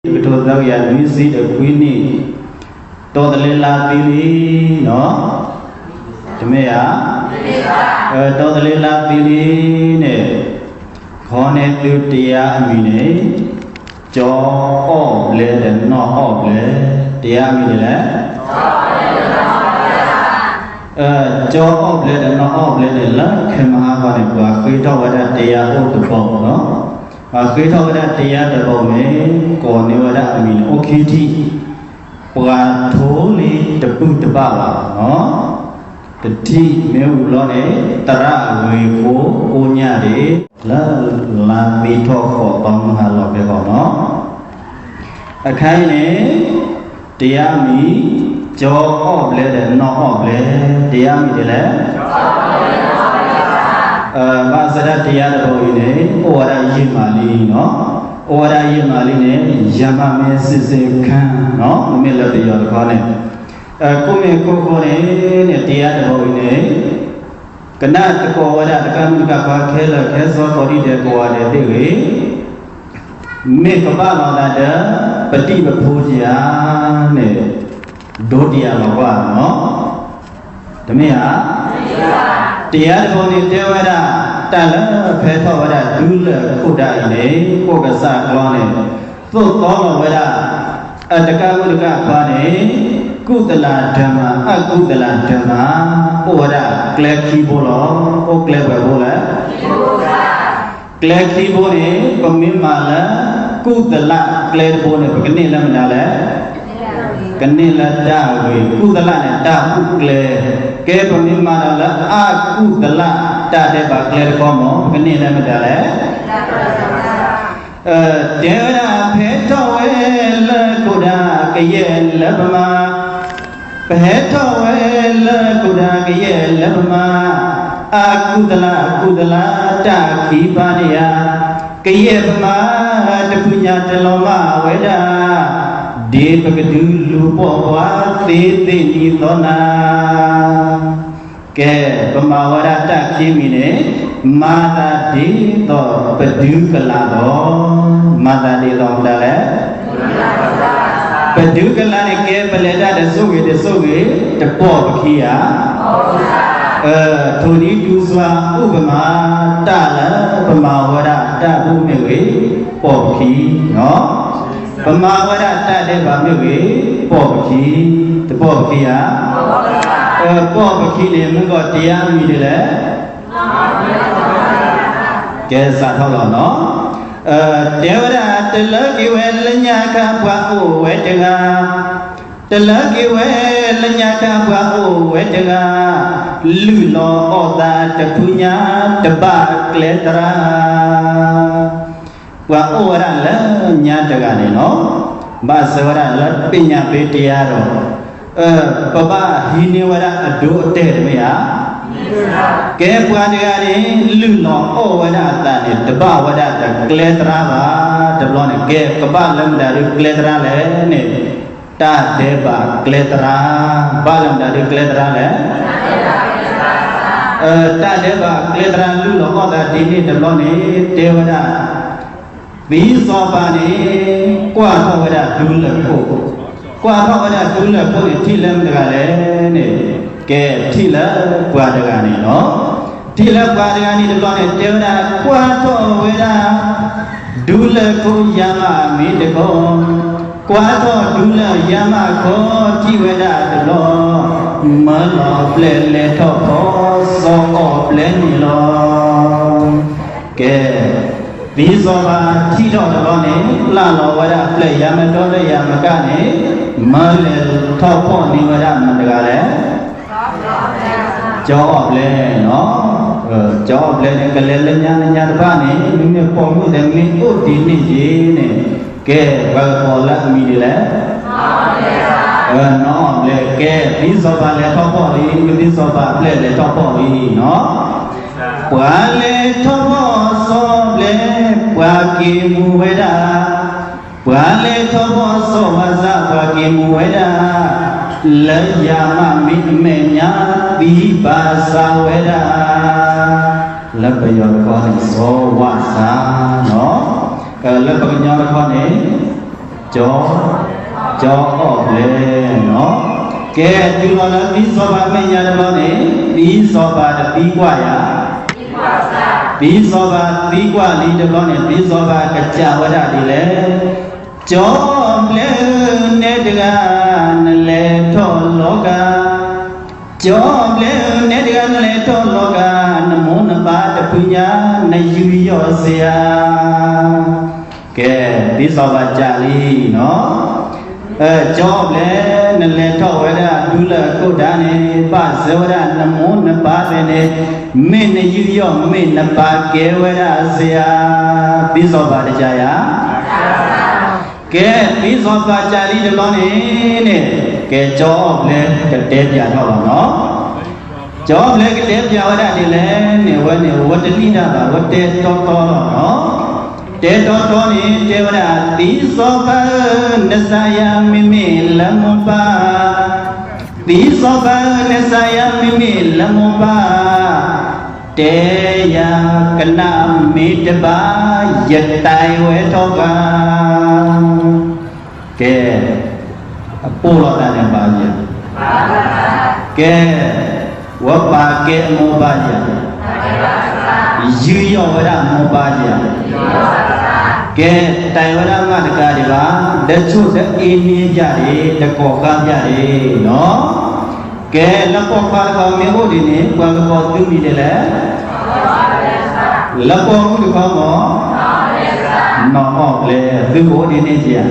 တကထိသၢကယၤနွံဆံတခွံနံၣ်, တီသလ့လါသံလံနီၤ, တမ့ၢ်ဧါ, တီသလ့လါသံလံန့ၣ်, ခီန့ၢ်သုတယါအမံၤန့ၣ်, ကၠီအီၣ်ဘျဲဒီးနီၢ်အီၣ်ဘျဲ, တယါအမံၤန့ၣ်လဲၣ် ကၠီအီၣ်ဘျဲဒီးနီၢ်အီၣ်ဘျဲန့ၣ် လၢခဲမဟါခီန့ၣ် ပှၤဃ့ထီၣ်ဝဲဒၣ်တယါအိၣ်တဘီလီၤ. ပှၤဃ့ထီၣ်ဝဲဒၣ်တယါတဘီန့ၣ် ကိးန့ၢ်ဝဲဒၣ်အမံၤန့ၣ် အိၣ်ခံထံၣ်, ပှၤထိလံတပုၢ်တဘၣ်ဘၣ်လီၤ. တထံၣ်မ့ၢ်ဝံၤလီၤန့ၣ် သရၣ်အဂ့ၤကိးအိၣ်ညၣ်ဒံး လၢလါမ့ၤထီၣ်ဃိးသီမုၢ်ဟါလီၤဖဲဃီနီၤ. အခါအံၤန့ၣ် တယါမံၤ, ကၠီအီၣ်ဘျဲဒီးနီၢ်အီၣ်ဘျဲ, တယါမံၤဒ်လဲၣ်. ဘၣ်ဆၣ်ဒၣ်တယါတဘီအံၤန့ၣ် အိၣ်ဝဲဒၣ်ယံာ်မးလံနီၤ, အိၣ်ဝဲဒၣ်ယံာ်မးလံန့ၣ် ယၤမးမ့ၢ်စ့စ့ခါနီၤ, မ့မ့ၢ်လၢပယီၤတခီန့ၣ်, ကိးမ့ၢ်ခိခိန့ၣ်န့ၣ် တယါတဘီအံၤန့ၣ် ကနၣ်သကိးဝဲဒၣ်တၢ်မုၢ်တၢ်ခွါခဲလၢာ်ခဲဆ့ ကိးဒံးဒဲးကိးဂၤဒဲးသ့ၣ်ဂ့ၤ, မ့ၢ်ကဘၣ်လီၤသးဒီး ပဒံၣ်ပဖိဧါန့ၣ် ဒိတယါလီၤကွၢ်နီၤ. တမ့ၢ်ဧါ. တယါတဘီန့ၣ်တဲဝဲဒၣ် တၢ်လၢဖဲထီၣ်ဝဲဒၣ်ဒူလၢၢ်ခိၣ်ဒၢအံၤန့ၣ် ကိးကစၢ်ကျီန့ၣ် သိၣ်သီလီၤဝဲဒၣ် အတကးမုၢ်တကးခွါန့ၣ် ကုၢ်သလၣ်ဒၢမး အကုၢ်သလၣ်ဒၢမး အိၣ်ဝဲဒၣ်ကျဲခံဘိလီၤ. အိၣ်ကျဲပှဲၤဘိလဲၣ်. ကျဲခံဘိန့ၣ် ပမ့ၢ်မၤလၢ ကုၢ်သလၣ်ကျဲတဘိန့ၣ် ပကန့ၢ်လၢမတၤလဲၣ်. ကန့ၢ်လၢတၢ်ဂ့ၤ, ကုၢ်သလၣ်န့ၣ် တၢ်ဘူၣ်ကျဲ, ကဲပမ့ၢ်မၤဒီးလၢအကုၢ်သလၣ် တၢ်ဒဲးဘးကျဲတခီမး ပကန့ၢ်လၢမတၤလဲၣ်. တဲဝဲဒၣ် ဖဲထီၣ်ဝဲလၢခိၣ်ဒၢကယဲၢ်လၢပမၤ, ဖဲထီၣ်ဝဲလၢခိၣ်ဒၢကယဲၢ်လၢပမၤ, အကုၢ်သလၣ် အကုၢ်သလၣ် တၢ်ခံပၢ်န့ၣ်ဧါ, ကယဲၢ်ပမၤ တဖုညါတလီၤမၢ်ဝဲဒၣ်, ဒ်ပကဒုးလူၤပိာ်ပှၤသ့သ့ၣ်နံၤသီနၤ ကဲ, ပမၤဝဲဒၣ်တၢ်ခံမံၤန့ၣ် မၤသးဒ်သိးပဒုကလးလီၤ. မၤသးဒ်သိးမတၤလဲၣ်. ပဒုကလးန့ၣ် ကဲပလဲၤတၢ်တစိၢ်ဂ့ၤတစိၢ်ဂ့ၤ တပိာ်ပခံဧါ. ထိၣ်ဒံးဒူစွါ ဥပမၤ တၢ်လၢပမၤဝဲဒၣ်တၢ်ဘူၣ်မ့ၢ်ဂ့ၤ ပိာ်ပခံ, ပမၤဝဲဒၣ်တၢ်ဒဲးဘးမ့ၢ်ဂ့ၤ ပိာ်ပခံ, တပိာ်ပခံဧါ. ပိာ်ပခံန့ၣ် မုၢ်ဂီၤတယါမံၤဒ်လဲၣ်. ကဲစးထီၣ်လီၤနီၤ. တဲဝဲဒၣ် တလၢက့ၤဝဲလၢညါခါပှၤအိၣ်ဝဲတဂၤ, တလၢက့ၤဝဲလၢညါခါပှၤအိၣ်ဝဲတဂၤ, လုၢ်လီၤအီၣ်သးတဖုညါ တဘၣ်ကျဲသရၣ် ပှၤအိၣ်ဝဲဒၣ်လၢညါတဂၤန့ၣ်လီၤ. ဘၣ်ဆၢဝဲဒၣ်လၢပညၣ်ဖဲတယါဒီး ပဘၣ်ဟံးန့ၢ်ဝဲဒၣ်အဒိအတဲာ်တမ့ၢ်ဧါ. ကဲပှၤတဂၤန့ၣ် လုၢ်လီၤအီၣ်ဝဲဒၣ်အသးန့ၣ် တဘၣ်ဝဲဒၣ်တကျဲသရၣ်ဘၣ်. တဘျီန့ၣ် ကဲကဘၣ်လၢမတၤဒုးကျဲသရၣ်လဲၣ်န့ၣ် တၢ်ဒဲးဘးကျဲသရၣ်, ဘၣ်လၢမတၤဒုးကျဲသရၣ်လဲၣ်. တၢ်ဒဲးဘးကျဲသရၣ် လုၢ်လီၤအီၣ်သးဒ်န့ၣ်တဘျီန့ၣ် တဲဝဲဒၣ် သံစီၤပၤန့ၣ် ကွၢ်ထီၣ်ဝဲဒၣ်ဒူလၢၢ်ခိၣ်, ကွၢ်ထီၣ်ဝဲဒၣ်ဒူလၢၢ်ခိၣ်န့ၣ် ထံၣ်လၢမတၤတဂၤလဲၣ်န့ၣ်, ကဲထံၣ်လၢပှၤတဂၤန့ၣ်လီၤ. ထံၣ်လၢပှၤတဂၤန့ၣ်တဘျီန့ၣ် တဲဝဲဒၣ် ကွၢ်ထီၣ်ဝဲဒၣ် ဒူလၢၢ်ခိၣ်ယၤမးမ့ၢ်တခီ, ကွၢ်ထီၣ်ဒူလၢၢ်ယၤမးခီ ထံၣ်ဝဲဒၣ်တဘျီ, မၢလီၤပျဲၢ်လဲၤထီၣ်ဖီၣ်စီၤအီၣ်ဘျဲၣ်န့ၣ်လီၤ. ကဲ, သံစီၤပၤထံၣ်ထီၣ်တဘျီန့ၣ် ပျၢ်လီၤဝဲဒၣ်ပျဲၢ်ယၤမတီလၢယၤမကၣ်န့ၣ်, မၢလဲၤထီၣ်ဖီၣ်န့ၢ်ဝဲဒၣ်မတၤတဂၤလဲၣ်. ကၠီအီၣ်ဘျဲၣ်နီၤ, ကၠီအီၣ်ဘျဲၣ်န့ၣ် ကလဲၤလၢညါလၢညါတဖၣ်န့ၣ် မ့မ့ၢ်ပိာ်မုၣ်ဒီးမ့ၢ်အိၣ်ဒ်န့ၣ်က့ၤန့ၣ်, ကဲ, ပှၤကကိးလၢအမံၤဒ်လဲၣ်. နီၢ်အီၣ်ဘျဲၣ်, ကဲ, သံစီၤပၤလဲၤထီၣ်ဖီၣ်လံ, သံစီၤပၤအပျဲၢ်လဲၤထီၣ်ဖီၣ်လံနီၤ. ပှၤလဲၤထီၣ်ဖီၣ်စီၤအီၣ်ဘျဲၣ် ပှၤက့ၤမူဝဲဒၣ်, ပှၤလဲၤထီၣ်ဖီၣ်စီၤဝါစၢ် ပှၤက့ၤမူဝဲဒၣ်, လၢယၤမးမ့ၢ်အမဲာ်ညါ သံဘၣ်ဆါဝဲဒၣ်, လၢပယီၤတခီန့ၣ် စီၤဝါစၢ်နီၤ, လၢပကညီတခီန့ၣ် ကၠီ, ကၠီအီၣ်ဘျဲၣ်နီၤ. ကဲ, တုၤလီၤလၢသံစီၤပၤမဲာ်ညါတဘျီန့ၣ်, သံစီၤပၤတသံကွၢ်ယၤ, သံစီၤပၤသံကွၢ်လံတဘျီန့ၣ်, သံစီၤပၤကစံးဝဲဒၣ်ဒ်လဲၣ်, ကၠီအီၣ်ဘျဲၣ်ဧၢ နဲတဂၤ နလဲၤထီၣ်လီၤကၤ ကၠီအီၣ်ဘျဲၣ်ဧၢ နဲတဂၤ နလဲၤထီၣ်လီၤကၤ, နမိၢ်နပၢ်တဖုညါ နယူးယီၣ်စ့ဧါ. ကဲ, သံစီၤပၤကစံးလံနီၤ, ကၠီအီၣ်ဘျဲၣ် နလဲၤထီၣ်ဝဲဒၣ်ဒူလၢအခိၣ်ဒၣ်န့ၣ် ဘၣ်စၢၤဝဲဒၣ်နမိၢ်နပၢ်သ့ၣ်န့ၣ်, မ့ၢ်နယူးယီၣ် မ့ၢ်နပၢ်ကဲဝဲဒၣ်စ့ဧါ. သံစီၤပၤတစံးယၤ ကဲ, သံစီၤပၤကစံးလံတဘျီန့ၣ်န့ၣ်, ကဲကၠီအီၣ်ဘျဲၣ်ကတဲပၠးထီၣ်လီၤနီၤ. ကၠီအီၣ်ဘျဲၣ်ကတဲပၠးဝဲဒၣ်ဒ်လဲၣ်န့ၣ်, အဝဲန့ၣ် အဝဲတလံၣ်တၢ်ဘၣ်, အဝဲတဲတီတီလီၤနီၤ. တဲတီတီန့ၣ် တဲဝဲဒၣ်, သံစီၤပၤဧၢ, နစံးယၤမ့မ့ၢ်လၢမိၢ်ပၢ်, သံစီၤပၤဧၢ, နစံးယၤမ့မ့ၢ်လၢမိၢ်ပၢ်, တဲယၤကနၣ်မ့ၢ်တဘၣ်, ယတဲဝဲထီၣ်ပှၤ. ကဲ, အပိၢ်လိာ်သးန့ၣ်ဘၣ်ယၤ, ကဲ, ဝဲပၢ်ကဲမိၢ်ပၢ်ယၤ, ယူးယီၣ်ဝဲဒၣ်မိၢ်ပၢ်ယၤ, ကဲ, တဲဝဲဒၣ်မးတကးဒံးဘၣ်, ဒ်ဆိၣ်ဒ်အ့န့ၣ်ယၤဒၣ်, တကိးဃါယၤဒၣ်နီၤ. ကဲ, လၢပိာ်ခွါတခီမ့ၢ်အိၣ်ဒ်န့ၣ် ပှၤကကိးသုမံၤဒ်လဲၣ်. လၢပိာ်မုၣ်တခီမ့ၢ် နီၢ်အီၣ်ဘျဲၣ်, သုကအိၣ်ဒ်န့ၣ်ဧါ. တ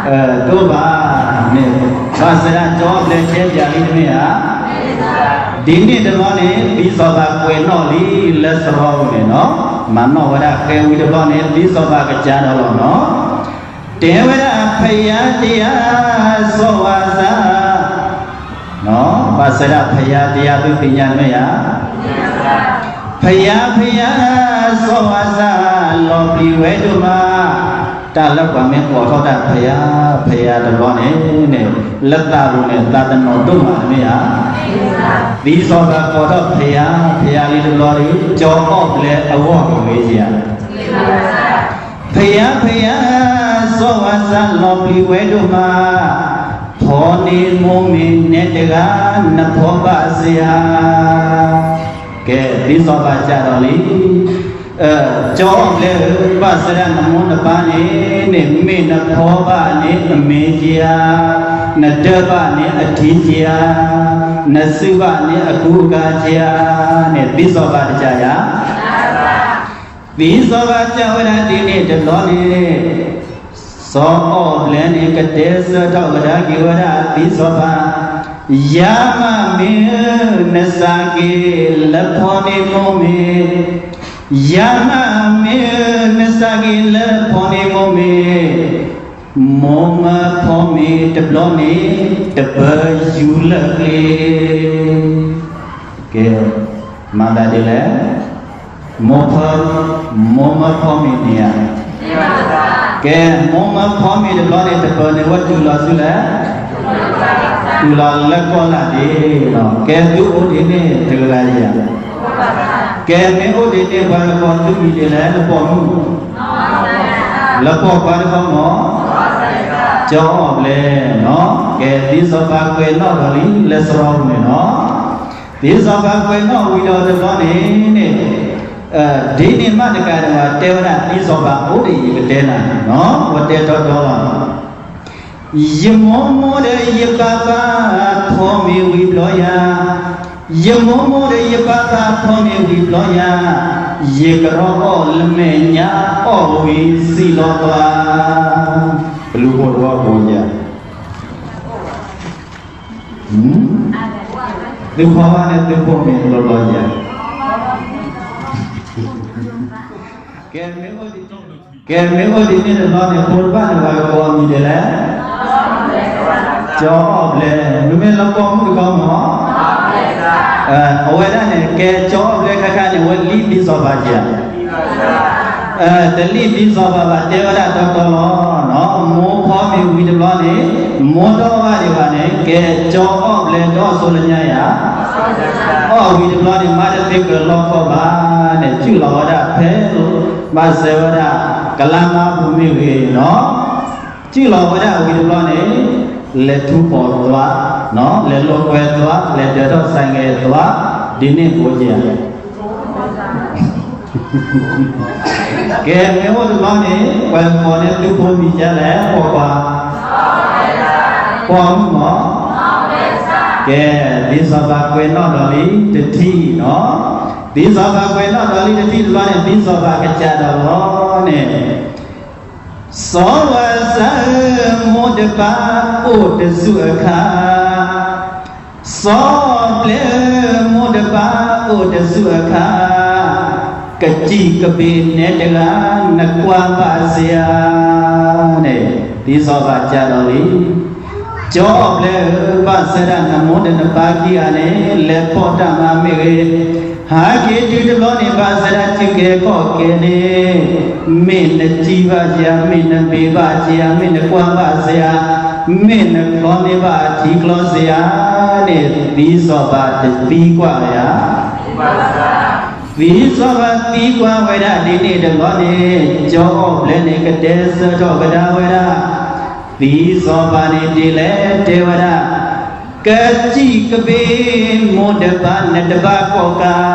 အိၣ်ဘၣ်န့ၣ်, ဘၣ်ဆၣ်ဒီးကၠီအီၣ်ဘျဲၣ်တဲပၠးလံတမ့ၢ်ဧါ. ဒ်န့ၣ်တဘျီန့ၣ် သံစီၤပၤကွဲးနီၣ်လံလၢစရီပူၤန့ၣ်နီၤ, မၤနီၣ်ဝဲဒၣ်ဃဲဝံၤတဘျီန့ၣ် သံစီၤပၤကစံးဒီးလီၤနီၤ. တဲဝဲဒၣ် ဖယါ ဖယါ စီၤဝါစၢ်, ဘၣ်ဆၣ်ဒီး ဖယါ ဖယါ သုသ့ၣ်ညါမ့ၢ်ဧါ. ဖယါ ဖယါ စီၤဝါစၢ် လီၤပျံၤဝဲဒိၣ်မး. တၢ်လၢပှၤမ့ၢ်ကိးထီၣ်တၢ် ဖယါ ဖယါ တဘျီန့ၣ်န့ၣ်, လၢသးပူၤန့ၣ် သးတနီၣ်ဒိၣ်မးတမ့ၢ်ဧါ. ဒ်သိးပှၤကိးထီၣ် ဖယါ ဖယါ လံတဘျီဒီး ကၠီအီၣ်ဘျဲၣ်အဂီၢ်ကဂ့ၤဧါ. ဖယါ ဖယါ စီၤဝါစၢ် လီၤပျံၤဝဲဒိၣ်မး, ဖီန့ၢ်မိၢ်မ့ၤနဲတဂၤ နဖီဘၣ်စ့ၢ်ဧါ. ကဲ, ဒ်သိးပှၤစံးဒီးလံ, ကၠီအီၣ်ဘျဲၣ်ဧၢ, ဘၣ်ဆၣ်ဒၣ်နမိၢ်နပၢ်န့ၣ်န့ၣ် မ့ၢ်နဖီဘၣ်န့ၣ်အမ့ၤက့ၤဧါ, နဒၢဘၣ်န့ၣ်အထံက့ၤဧါ, နစုဘၣ်န့ၣ်အကူအကၤက့ၤဧါန့ၣ် ဒ်သိးပှၤတစံးဧါ. ဒ်သိးပှၤစံးဝဲဒၣ်ဒ်န့ၣ်တဘျီန့ၣ်, စီၤအီၣ်ဘျဲၣ်န့ၣ် ကတဲဆၢထီၣ်ကဒါက့ၤဝဲဒၣ်ဒ်သိးပှၤ, ယၤမးမ့ၢ်ဧၢ, နစံးက့ၤလၢဖီန့ၢ်မိၢ်မ့ၤ, ယၤမးမ့ၢ်ဧၢ, နစံးက့ၤလၢဖီန့ၢ်မိၢ်မ့ၤ, မိၢ်မၢဖီမ့ၤတဘျီန့ၣ် တပၢၢ်ယူၤလၢကျ့. ကဲ, မၤသးဒ်လဲၣ်. မိၢ်ဖီ, မိၢ်မၢဖီမ့ၤန့ၣ်ဧါ. ကဲ, မိၢ်မၢဖီမ့ၤတဘျီန့ၣ် တပၢၢ်န့ၣ် ဝဲတုၤလီၤဆူလဲၣ်, တုၤလီၤလၢကီၢ်လၢ်ဒ့နီၤ. ကဲ, သုအိၣ်ဒ်န့ၣ်တဂၤဧါ. ကဲ, မ့ၢ်အိၣ်ဒ်န့ၣ် ပှၤကကိးသုမံၤဒ်လဲၣ်, လၢပိာ်မုၣ်, လၢပိာ်ခွါတခီမ့ၢ် ကၠီအီၣ်ဘျဲၣ်နီၤ. ကဲ, ဒ်သိးပှၤကွဲးနီၣ်ဒီးလံ လၢစရီပူၤန့ၣ်နီၤ. ဒ်သိးပှၤကွဲးနီၣ်ဝံၤဒီးတဘျီန့ၣ်န့ၣ်, ဒ်န့ၣ်မးတကးဒံးဘၣ် တဲဝဲဒၣ် ဒ်သိးပှၤအိၣ်ဒ်အံၤ ယကတဲနၤနီၤ, ဝဲတဲတီတီလီၤ. ယမိၢ်မိၢ်ဒီးယပၢ်ပၢ် ဖီမ့ၤဝံၤဘျီယၤ, ယမိၢ်မိၢ်ဒီးယပၢ်ပၢ် ဖီမ့ၤဝံၤဘျီယၤ, ယကရီအီၣ်လၢမဲာ်ညါ အီၣ်ဝံၤစံၣ်လီၤသွါ. ပလူၤဖိတဝီဖိယၤ, သုဖီဘၣ်န့ၣ် သုဖီမ့ၤလီၤလီၤယၤ. ကဲ, ကဲ, မ့ၢ်အိၣ်ဒ်န့ၣ်တဘျီန့ၣ် ဖိတဖၣ်န့ၣ်ပှၤကကိးအမံၤဒ်လဲၣ်, ကၠီအီၣ်ဘျဲၣ်, မ့မ့ၢ်လၢပိာ်မုၣ်တခီမ့ၢ်, အဝဲဒၣ်န့ၣ် ကဲကၠီအီၣ်ဘျဲၣ်ခါခါန့ၣ် အဝဲလံၣ်ဒ်သိးပှၤဧါ. တလံၣ်ဒ်သိးပှၤဘၣ် တဲဝဲဒၣ်တီတီလီၤ. မိၢ်ဖီမ့ၤဝံၤတဘျီန့ၣ် မိၢ်တအီၣ်ဘၣ်ဒံးဘၣ်န့ၣ် ကဲကၠီအီၣ်ဘျဲၣ်ဒီးအစိၤလၢညါယၤ, အီၣ်ဝံၤတဘျီန့ၣ် မါတသ့ကလီခီဘၣ်န့ၣ် စုၣ်လီၤဝဲဒၣ်ဖဲ ဘၣ်စဲဝဲဒၣ် ကလါမါပူၤမ့ၢ်ဂ့ၤနီၤ. ထံၣ်လီၤဝဲဒၣ်ဝံၤတဘျီန့ၣ်, လဲၤထူၣ်ဖီၣ်သွါ, လဲၤလိာ်ကွဲသွါ, လဲၤဒၢးထီၣ်ဆိုင်ကယ်သွါ, ဒ်န့ၣ်ဘိယဲၢ်. ကဲ, မ့ၢ်အိၣ်တဘျီန့ၣ်, ပှၤကိးန့ၢ်သုဖိမံၤဒ်လဲၣ်, ပိာ်ခွါ, ပိာ်မုၣ်မး. ကဲ, ဒ်စီၤပၤကွဲးနီၣ်ဒီးလံတထံၣ်နီၤ, ဒ်စီၤပၤကွဲးနီၣ်ဒီးလံတထံၣ်တဘျီန့ၣ်, ဒ်စီၤပၤကစၢ်ဒီးလီၤန့ၣ် စီၤပၤစၢ်ဧၢ, မိၢ်တပၢ်အိၣ်တဆူၣ်အခါ, စီၤပျဲၢ်ဧၢ, မိၢ်တပၢ်အိၣ်တဆူၣ်အခါ, ကစံၣ်ကဘ့ၣ်နဲတဂၤ နကွၢ်ဘၣ်စ့ၢ်ဧါန့ၣ်, ဒ်စီၤပၤကစၢ်ဒီးလံ ကၠီအီၣ်ဘျဲၣ်ဧၢ, ဘၣ်ဆၢဒၣ်နမိၢ်ဒီးနပၢ်ခံဂၤန့ၣ် လဲၤဖီၣ်တၢ်မၤမ့ၢ်ဂ့ၤ, ဟဲက့ၤတုၤတဘျီန့ၣ် ဘၣ်ဆၢဒၣ်ထံကဲခီၣ်ကဲန့ၣ်, မ့ၢ်နစံၣ်ဘၣ်စ့ၢ်ဧါ, မ့ၢ်နဘ့ၣ်ဘၣ်စ့ၢ်ဧါ, မ့ၢ်နကွၢ်ဘၣ်စ့ၢ်ဧါ, မ့ၢ်နချီန့ၢ်ဘၣ်ထံချီစ့ၢ်ဧါန့ၣ်, ဒ်စီၤပၤတသံကွၢ်ဝဲဧါ. ဒ်စီၤပၤသံကွၢ်ဝဲဒၣ်ဒ်န့ၣ်တဘျီန့ၣ်, ကၠီအီၣ်ဘျဲၣ်န့ၣ် ကတဲဆၢထီၣ်ကဒါဝဲဒၣ် ဒ်စီၤပၤန့ၣ်ဒ်လဲၣ်တဲဝဲဒၣ်, ကစံၣ်ကဘ့ၣ်မိၢ်တပၢ်နတဘၣ်ကိးကး,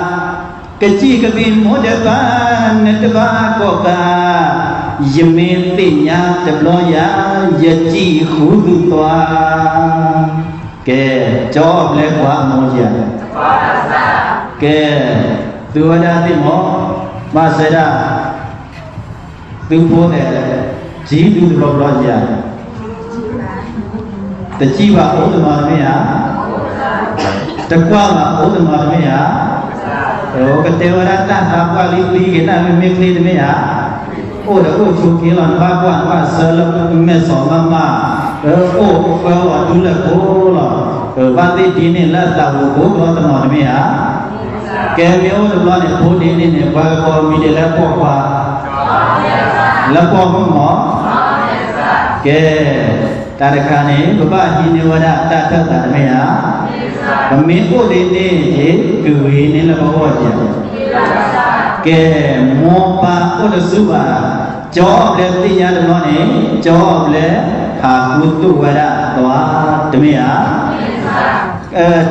ကစံၣ်ကဘ့ၣ်မိၢ်တပၢ်နတဘၣ်ကိးကး, ယမ့ၢ်သ့ၣ်ညါတဘျီယၤ, ယစံၣ်ဃုာ်သူၣ်သွါ. ကဲ, ကၠီအီၣ်ဘျဲၣ်ကွၢ်မိၢ်ယၤ. ကဲ, သုဝဲဒၣ်သ့ၣ်မး, ဘၣ်ဆၢဒၣ် သုဖိသ့ၣ်, စံၣ်ဒုတဘျီဘျီယၤ, တစံၣ်ဘၣ်အိၣ်တနီၤတမ့ၢ်ဧါ, တကွၢ်ဘၣ်အိၣ်တနီၤတမ့ၢ်ဧါ, ကတဲဝဲဒၣ်တၢ်သးပှၢ်လံပျံၤက့ၤတၢ်မ့ၢ်ချ့တမ့ၢ်ဧါ, အိၣ်ဒီးအိၣ်ဆိးက့လီၤ နဘၣ်ကွၢ်နဘၣ်ဆၢလၢမဲာ်စီၤမးမး, အိၣ်ပၢဝဲဒူလၢာ်ခိၣ်လီၤ, ဘၣ်သ့ၣ်ဒ်န့ၣ်လၢသးဝူၤကိးဘျီတနီၤတမ့ၢ်ဧါ. ကဲမ့ၢ်အိၣ်တဘျီန့ၣ် ဖိဒ်န့ၣ်န့ၣ် ပှၤကကိးမံၤဒ်လဲၣ်ပိာ်ခွါ, လၢပိာ်မုၣ်မး, ကဲ, တၢ်တခါန့ၣ် ပဘၣ်ဟံးန့ၢ်ဝဲဒၣ်တၢ်ထၢၣ်သးတမ့ၢ်ဧါ, ပမ့ၢ်အိၣ်ဒ်န့ၣ် ကဂ့ၤန့ၢ်လၢပဂီၢ်ဧါ. ကဲ, မိၢ်ပၢ်အိၣ်တဆူၣ်ဘၣ်, ကၠီအီၣ်ဘျဲၣ်သ့ၣ်ညါတဘျီန့ၣ် ကၠီအီၣ်ဘျဲၣ်ဟးဃုသူၣ်ဝဲဒၣ်သွါတမ့ၢ်ဧါ.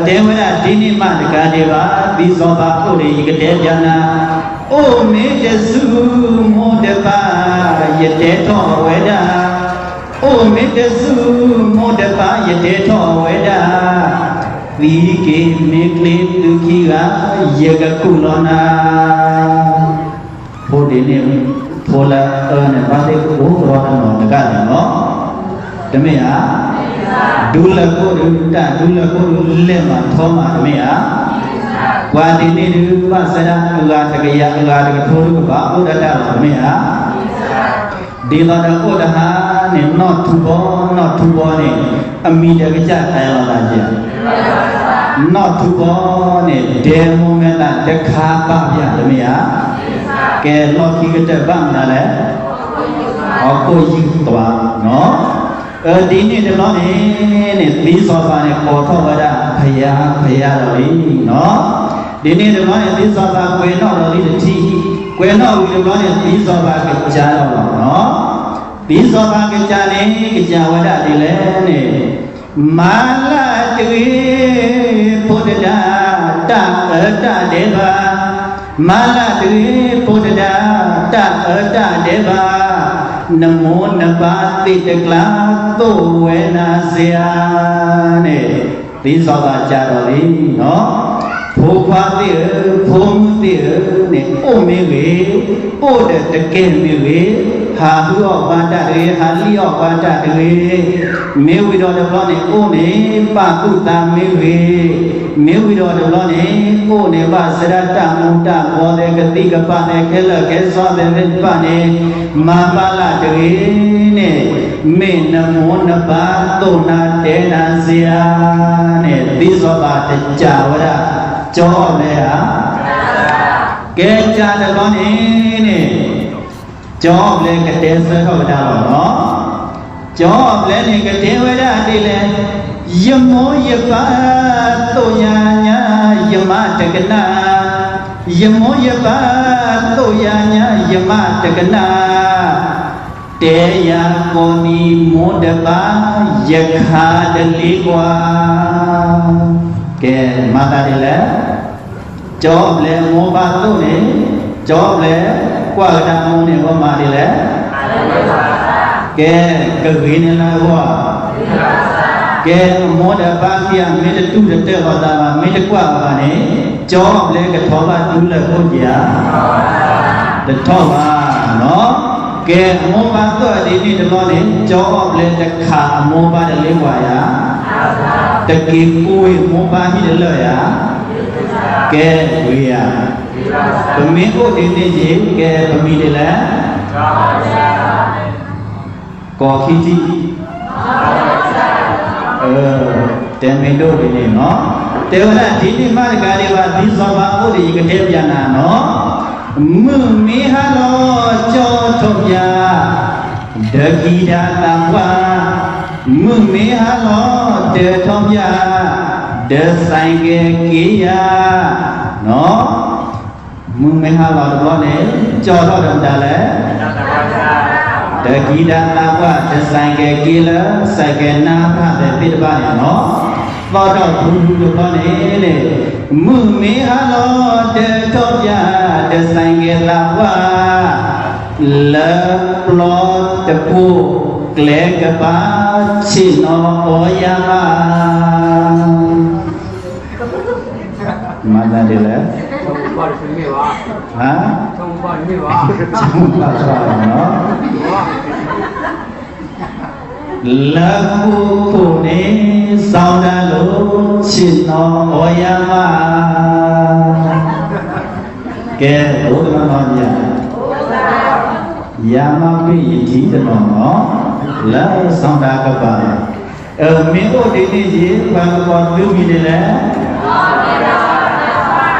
တဲဝဲဒၣ်ဒ်န့ၣ်မးတကးဒံးဘၣ်, ဒ်စီၤပၤအိၣ်န့ၣ် ယကတဲပျးနၤ, အိၣ်မ့ၢ်တဆူၣ်မိၢ်တပၢ် ယတဲထီၣ်အဝဲဒၣ်, အိၣ်မ့ၢ်တဆူၣ်မိၢ်တပၢ် ယတဲထီၣ်အဝဲဒၣ်, သံက့ၤမ့ၢ်ချ့သုခံဂၤ ယကကူၣ်လီၤနၤ. ဖိဒ်န့ၣ်, ဖိလၢအအၢန့ၣ် ဘၣ်သ့ၣ်ကိးသရီတနီၤတဂၤန့ၣ်လီၤ. တမ့ၢ်ဧါ. ဒူလၢာ်ခိၣ်ဒုး တၢ်ဒူလၢာ်ခိၣ်ဒုး လဲၢ်မးထီမးတမ့ၢ်ဧါ. ပှၤဒ်န့ၣ်ဒုး ဘၣ်ဆၢဒၣ်အဂၤတကယၤ အဂၤတကထိဒုးကဘၣ်အိၣ်ဒၣ်တၢ်လီၤတမ့ၢ်ဧါ. ဒ်သိးဒီးအိၣ်တဟါန့ၣ် နီၢ်ထူဘီ နီၢ်ထူဘီန့ၣ် အမံၤဒီးကစၢ်တဲလီၤသးယဲၢ် နီၢ်ထူဘီန့ၣ် ဒဲမိၢ်မဲာ်သၣ်တခါဘၣ်ပျၢ်တမ့ၢ်ဧါ. ကဲလီၢ်ခံကတၢၢ်ဘၣ်မနုၤလဲၣ်. ဟီၣ်ခိၣ်ယုၢ်သွါ. ဒ်န့ၣ်တဘျီန့ၣ်န့ၣ် သံစီၤပၤန့ၣ် ကိးထီၣ်ဝဲဒၣ် ဖယါ ဖယါဒီးလံနီၤ. ဒ်န့ၣ်တဘျီန့ၣ် သံစီၤပၤကွဲးနီၣ်ဒီးလံတထံၣ်, ကွဲးနီၣ်ဝံၤတဘျီန့ၣ် သံစီၤပၤကစၢ်လီၤနီၤ. သံစီၤပၤကစၢ်န့ၣ် ကစၢ်ဝဲဒၣ်ဒ်လဲၣ်န့ၣ် မၤလၢတဂ့ၤ ဖိတဒၣ် တၢ်အၢတၢ်ဒဲးဘး, မၤလၢတဂ့ၤ ဖိတဒၣ် တၢ်အၢတၢ်ဒဲးဘး, နမိၢ်နပၢ်သ့ၣ်တကျါ သိၣ်ဝဲနၤစ့ၢ်ဧါန့ၣ် သံစီၤပၤကစၢ်ဒီးလံနီၤ. ဖိခွါသ့ၣ်ဧၢ ဖိမုၣ်သ့ၣ်ဧၢန့ၣ် အိၣ်မ့ၢ်ဂ့ၤ, အိၣ်ဒီးတကဲမ့ၢ်ဂ့ၤ, ဟးဟုအီၣ်ပှၤတၢ်တဂ့ၤ, ဟးလံၣ်အီၣ်ပှၤတၢ်တဂ့ၤ, မ့ၢ်ဝံၤဒီးတဘျီန့ၣ် အိၣ်န့ၣ် ပာ်သူၣ်သးမ့ၢ်ဂ့ၤ, မ့ၢ်ဝံၤဒီးတဘျီန့ၣ် အိၣ်န့ၣ် ဘၣ်ဆၢဒၣ်တၢ်မူၤတၢ်ဘှီသဲး ကသံၣ်ကပၤသဲး ခဲလၢာ်ခဲဆ့သဲးသ့ၣ်တဖၣ်န့ၣ် မၤဘၣ်လၢတဂ့ၤန့ၣ် မ့ၢ်နမိၢ်နပၢ်သိၣ်နၤတဲနၤစ့ၢ်ဧါန့ၣ် သံစီၤပၤတစၢ်ဝဲဒၣ် ကၠီအီၣ်ဘျဲၣ်ဧါ. ကဲကစၢ်တဘျီန့ၣ်န့ၣ် ကၠီအီၣ်ဘျဲၣ်ကတဲဆၢထီၣ်ကဒါလီၤနီၤ. ကၠီအီၣ်ဘျဲၣ်န့ၣ် ကတဲဝဲဒၣ်ဒ်လဲၣ်, ယမိၢ်ယပၢ်သိၣ်ယၤညါ ယမၤတကနၣ်, ယမိၢ်ယပၢ်သိၣ်ယၤညါ ယမၤတကနၣ် တဲယၤကိးနံၤမိၢ်တဘၣ် ယခးတလ့ကွၢ်. ကဲ, မၤသးဒ်လဲၣ်. ကၠီအီၣ်ဘျဲးအမိၢ်ပၢ်သိၣ်န့ၣ်, ကၠီအီၣ်ဘျဲးကွၢ်ကဒါအမိၢ်န့ၣ် အဝဲမၤဒ်လဲၣ်. ကဲ, ကဂ့ၤန့ၢ်လၢအဂီၢ်. ကဲ, အမိၢ်ဒီးပၢ်ခံဂၤ မ့ၢ်တတူၢ်တတၢၢ်လိာ်သးဘၣ်, မ့ၢ်တကွၢ်ဘၣ်န့ၣ်, ကၠီအီၣ်ဘျဲးကထီၣ်ဘၣ်တုၤလၢခိၣ်က့ၤဧါ. တထီၣ်ဘၣ်နီၤ. ကဲ, အမိၢ်ပၢ်သိၣ်အဒ်န့ၣ်တဘျီန့ၣ်, ကၠီအီၣ်ဘျဲးတခးအမိၢ်ပၢ်တလ့ကွၢ်ဧါ. တက့ၤကိးအမိၢ်ပၢ်ဟံၣ်တလၢာ်ဧါ. ကဲ, ဂ့ၤဧါ. ပမ့ၢ်အိၣ်ဒ်န့ၣ်ယ့ၣ်, ကဲ, ပမံၤဒ်လဲၣ်. ကိးခံထံၣ်. တဲမ့ၢ်ဒိၣ်ဒ်န့ၣ်နီၤ. တဲဝဲဒၣ်ဒ်န့ၣ်မးတကးဒံးဘၣ်, ဒ်စီၤပၤအိၣ်ဒီး ယကတဲပျးနၤနီၤ. မုၢ်မ့ၢ်ဟါလီၤ ကၠီထီၣ်ပျၢ်, ဒီးကံၢ်ဒၣ်သးပှၢ်, မုၢ်မ့ၢ်ဟါလီၤ ဒီးထီၣ်ပျၢ်, ဒီးစဲးကဲက့ၤယၤနီၤ. မုၢ်မ့ၢ်ဟါလီၤတဘျီန့ၣ်, ကၠီထီၣ်ဒီးမတၤလဲၣ်. ဒီးကံၢ်ဒၣ်သးပှၢ်, ဒီးစဲးကဲက့ၤလၢ စဲးကဲနါဖးသဲးသ့ၣ်တဖၣ်န့ၣ်နီၤ. သီၣ်ထီၣ်ဖူဖူတဘျီန့ၣ်န့ၣ်, မုၢ်မ့ၢ်ဟါလီၤ ဒီးထီၣ်ပျၢ်, ဒီးစဲးကဲသးပှၢ်, လၢပျီတဘိ, ကျဲကပၤ, ဆ့ၣ်နီၤအီယၤမး. မၤသးဒ်လဲၣ်. ဟါ, လၢခိခိၣ်န့ၣ် စီၤဒၤလိာ် ဆ့ၣ်နီၤအီယၤမး. ကဲ, အိၣ်တနီၤနီၤယၤ, ယၤမ့ၢ်ဘ့ၣ်ယထံၣ်တနီၤနီၤ, လၢစီၤဒၤကပၤ, မ့ၢ်အိၣ်ဒ်န့ၣ်ယ့ၣ်, ပှၤကပီၤသုမံၤဒ်လဲၣ်.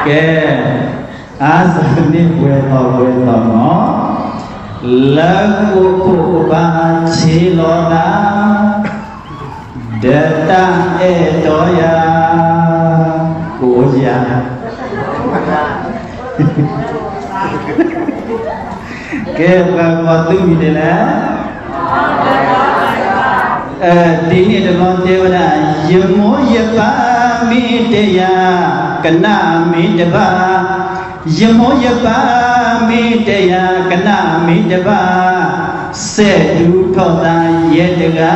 ကဲ, အါစၢ်န့ၣ်ပှဲၤထီၣ်ပှဲၤထီၣ်နီၤ, လၢခိခိၣ်ကဘၣ်ဆ့လီၤသး, ဒီးတၢ်အဲၣ်တီယၤ, ကအိၣ်ယၤ ကဲ, ပှၤကပီၤသုမံၤဒ်လဲၣ်. ဒ်န့ၣ်တဘျီတဲဝဲဒၣ်, ယမိၢ်ယပၢ်မ့ၢ်တဲယၤ, ကနၣ်မ့ၢ်တဘၣ်, ယမိၢ်ယပၢ်မ့ၢ်တဲယၤ, ကနၣ်မ့ၢ်တဘၣ်, စဲးဒူထီၣ်သးယဲတဂၤ,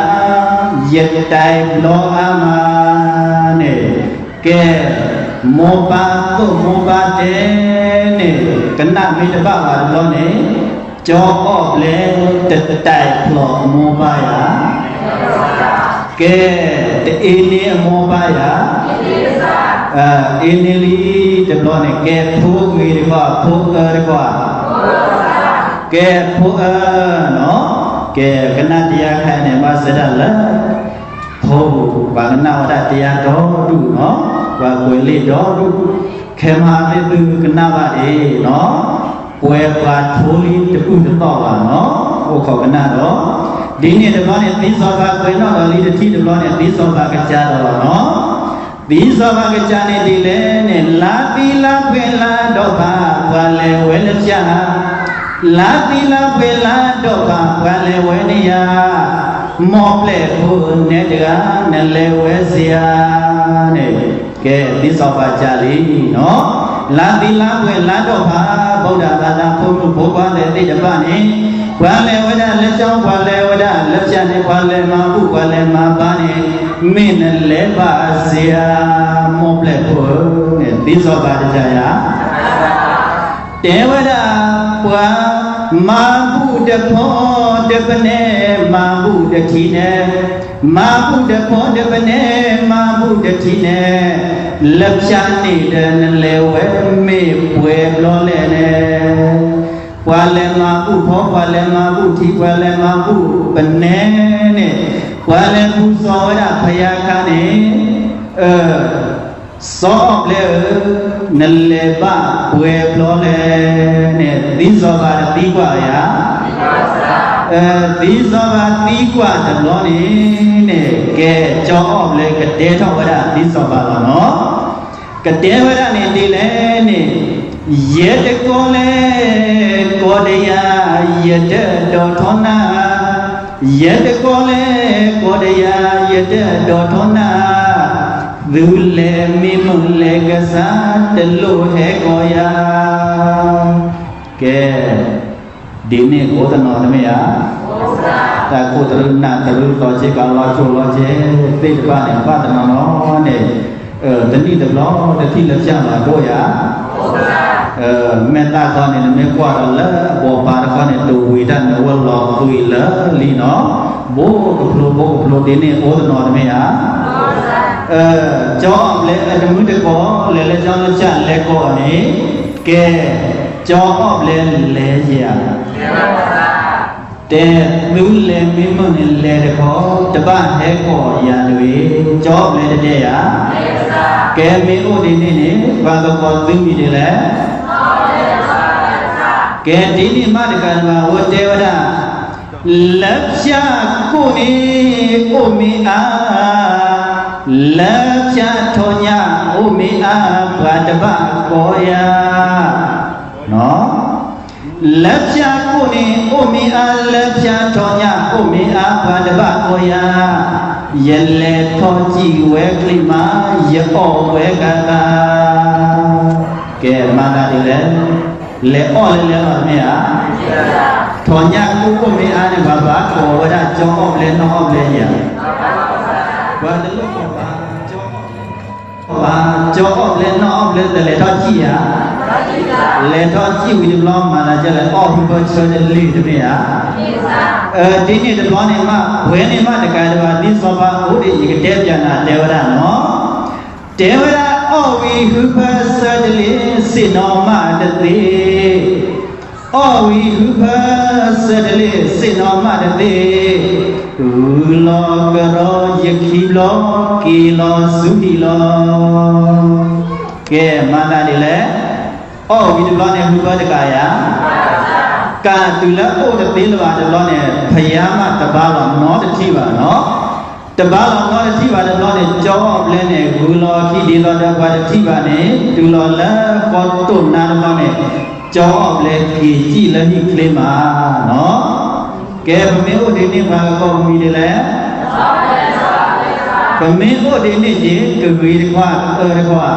ယတဲာ်ဘျီအါမးန့ၣ်, ကဲ, မိၢ်ပၢ်သိၣ်မိၢ်ပၢ်တဲန့ၣ်, ကနၣ်မ့ၢ်တဘၣ်ဘၣ်တဘျီန့ၣ်, ကၠီအီၣ်ဘျဲးတတဲာ်ဖျိးအမိၢ်ပၢ်ယၤ, ကဲ, တအ့န့ၢ်အမိၢ်ပၢ်ယၤ, အ့န့ၢ်လံတဘျီန့ၣ်, ကဲ, ဖိဂ့ၤတကွၢ်, ဖိအၢတကွၢ်, ကဲ, ဖိအၢနီၤ, ကဲ, ကနၣ်တယါခါန့ၣ် ဘၣ်ဆၣ်ဒၣ်လၢ ဖိ, ပှၤကနၣ်ဝဲဒၣ်တယါဒီဒူၣ်နီၤ, ပှၤကွဲးလံာ်ဒီဒူၣ်, ခဲမုၢ်ဟါသ့ၣ်သုကနၣ်ဘၣ်ဒ်နီၤ, ပှဲၤပှၤထိလံတဘူၣ်တသီၣ်ဘၣ်နီၤ, အိၣ်ခိးကနၣ်ဒီး, ဒ်န့ၣ်တဘျီန့ၣ် သံစီၤပၤကွဲးနီၣ်ဒီးလံတထံၣ်တဘျီန့ၣ် သံစီၤပၤကစၢ်ဒီးလီၤနီၤ, သံစီၤပၤကစၢ်န့ၣ်ဒ်လဲၣ်န့ၣ်, လါသံလါပှဲၤလါဒီးဖး ပှၤလဲၤဝဲလၢပျၢ်, လါသံလါပှဲၤလါဒီးဖး ပှၤလဲၤဝဲန့ၣ်ယၤ, မိၢ်ပျဲၢ်ဖိနဲတဂၤ နလဲၤဝဲစ့ၢ်ဧါန့ၣ်, ကဲ, သံစီၤပၤကစၢ်လံနီၤ, လါသံလါပှဲၤလါဒီးဖး ဗုဒ္ဓဘာသာဖိမုၣ်ဖိခွါသ့ၣ်တဖၣ်န့ၣ်, ပှၤလဲၤဝဲဒၣ်လၢကၠီ, ပှၤလဲၤဝဲဒၣ်လၢပျၢ်န့ၣ်, ပှၤလဲၤမၤဘူၣ် ပှၤလဲၤမၤဘါန့ၣ်, မ့ၢ်နလဲၤဘၣ်စ့ၢ်ဧါ, မိၢ်ပျဲၢ်ဖိဧၢန့ၣ် သံစီၤပၤတကးယၤ တဲဝဲဒၣ်, ပှၤမၤဘူၣ်တဖိတပနဲ, မၤဘူၣ်တထံနဲ, မၤဘူၣ်တဖိတပနဲ, မၤဘူၣ်တထံနဲ, လၢပျၢ်န့ၣ်ဒီးနလဲၤဝဲမ့ၢ်ပှဲၤဘျီလဲၣ်န့ၣ်, ပှၤလဲၤမၤဘူၣ်ဖိ, ပှၤလဲၤမၤဘူၣ်ထံ, ပှၤလဲၤမၤဘူၣ်ပနဲန့ၣ်, ပှၤလဲၤဘူၣ်စီၤဝဲဒၣ်ဖယါခါန့ၣ်, စီၤအီၣ်ဘျဲးဧၢ, နလဲၤဘၣ်ပှဲၤဘျီလဲၣ်န့ၣ် သံစီၤပၤတသံကွၢ်ယၤ, သံစီၤပၤသံကွၢ်တဘျီန့ၣ်န့ၣ်, ကဲ, ကၠီအီၣ်ဘျဲးကတဲထီၣ်ဝဲဒၣ်သံစီၤပၤလီၤနီၤ, ကတဲဝဲဒၣ်န့ၣ်ဒ်လဲၣ်န့ၣ်, ယဲတကီလဲၣ်, ကီဒယၤ, ယတဒီးထီနၤ ယတကိးလၢကိးဒယၤ ယတဒိးထီနၤ, သုလဲၤမံမုာ်လဲၤကစၢ် တလိၣ်ဟဲကိးယၤ. ကဲ, ဒ်န့ၣ်အိၣ်တနီၤတမ့ၢ်ဧါ. တၢ်ခိၣ်တရူးနၢ်တရူး သီၣ်ဆ့ကၤလီၤစိၤလီၤဆဲးသ့ၣ်တဖၣ်န့ၣ် ဘၣ်တနီၤနီၤန့ၣ် တနံၣ်တဘျီတထံၣ်လၢဖၠၣ်လီၤဒိၣ်ယၤ. မဲာ်သၣ်ခီန့ၣ် နမ့ၢ်ကွၢ်ဒီးလၢအဘိးပၤတခီန့ၣ် တဝံၤတၢ်နဝဲလီၤကွံာ်လၢလံနီၤ, ဘိကဖျိဘိကဖျိဒ်န့ၣ်အိၣ်တနီၤတမ့ၢ်ဧါ. ကၠီအီၣ်ဘျဲအတမုၢ်တကိး လဲၤလၢကၠီလၢကၠၢ်လဲၤကိးအီၤန့ၣ်, ကဲ, ကၠီအီၣ်ဘျဲလဲၤယၤ တဲသုလဲၤမံမုာ်န့ၣ်လဲၤတခီ, တဘၣ်ဟဲကိးယၤတဂ့ၤ, ကၠီအီၣ်ဘျဲတတဲယၤ. ကဲမ့ၢ်အိၣ်ဒ်န့ၣ်န့ၣ် ပှၤကကိးသုမံၤဒ်လဲၣ်. ကဲဒ်န့ၣ်မးတကးဒံးဘၣ် အဝဲတဲဝဲဒၣ်, လၢဖၠၣ်ကိၣ်န့ၣ်အိၣ်မ့ၢ်အါ, လၢဖၠၣ်ထီညၣ်အိၣ်မ့ၢ်အါ, ပှၤတဘၣ်ကိးယၤ. လၢဖၠၣ်ကိၣ်န့ၣ်အိၣ်မ့ၢ်အါ, လၢဖၠၣ်ထီညၣ်အိၣ်မ့ၢ်အါ, ပှၤတဘၣ်ကိးယၤ. ယလဲၤထီၣ်စံၣ်ဝဲကျံးမး ယအီၣ်ဝဲကသး. ကဲမၤသးဒ်လဲၣ်. လဲၤအီၣ်လဲၤလဲၤလီၤမ့ၢ်ဧါ. ထီညၣ်ကိၣ်အိၣ်မ့ၢ်အါန့ၣ် ပှၤဘၣ်ကိးဝဲဒၣ်ကၠီအီၣ်ဘျဲနီၢ်အီၣ်ဘျဲဧါ. ပှၤတလိၣ်ကိးဘၣ် ကၠီအီၣ်ဘျဲနီၢ်အီၣ်ဘျဲ တလဲၤထီၣ်စံၣ်ဧါ. လဲၤထီၣ်စံၣ်ဝံၤတဘျီ မၤသးဒ်လဲၣ် အီၣ်ဟုဖၢဆၢတလ့ၢ်တမ့ၢ်ဧါ. ဒ်န့ၣ်တဘျီန့ၣ်မး ပှဲၤန့ၣ်မးတကးဒံးဘၣ် ဒ်စီၤပၤအိၣ်ဒံး ယကတဲပၠးနၤ တဲဝဲဒၣ်နီၤ. တဲဝဲဒၣ် အီၣ်ဝံၤဟုဖၢဆၢတလ့ၢ် ဆ့ၣ်နီၤမးတသ့. အီၣ်ဝံၤဟုဖၢဆၢတလ့ၢ် ဆ့ၣ်နီၤမးတသ့. ဂုၢ်လီၤကရီယခံဘျီ က့ၤလီၤဆူဟံၣ်လီၤ. ကဲမၤသးဒ်လဲၣ်. အီၣ်ဝံၤတဘျီန့ၣ် ဟုဖၢတကးယၤ. ကးတုၤလၢအိၣ်တသ့လၢၤဘၣ်တဘျီန့ၣ် ဖယါမးတဘါလီၤနီတထံၣ်ဘၣ်နီၤ. တဘါလီၤနီတထံၣ်ဘၣ်တဘျီန့ၣ် ကၠီအီၣ်ဘျဲန့ၣ် ဂုၤလီၤအခံဒ်သိးဒီးပှၤတထံၣ်ဘၣ်န့ၣ် တုၤလီၤလၢဃီတိၢ်နါတဘျီန့ၣ် ကၠီအီၣ်ဘျဲက့ၤစံၣ်လၢဟံၣ်ချ့မးနီၤ. ကဲ ပမ့ၢ်အိၣ်ဒ်န့ၣ် ပှၤကကိးမံၤဒ်လဲၣ်. ပမ့ၢ်အိၣ်ဒ်န့ၣ်က့ၤ ကဂ့ၤတခီ ကအၢတခီဧါ.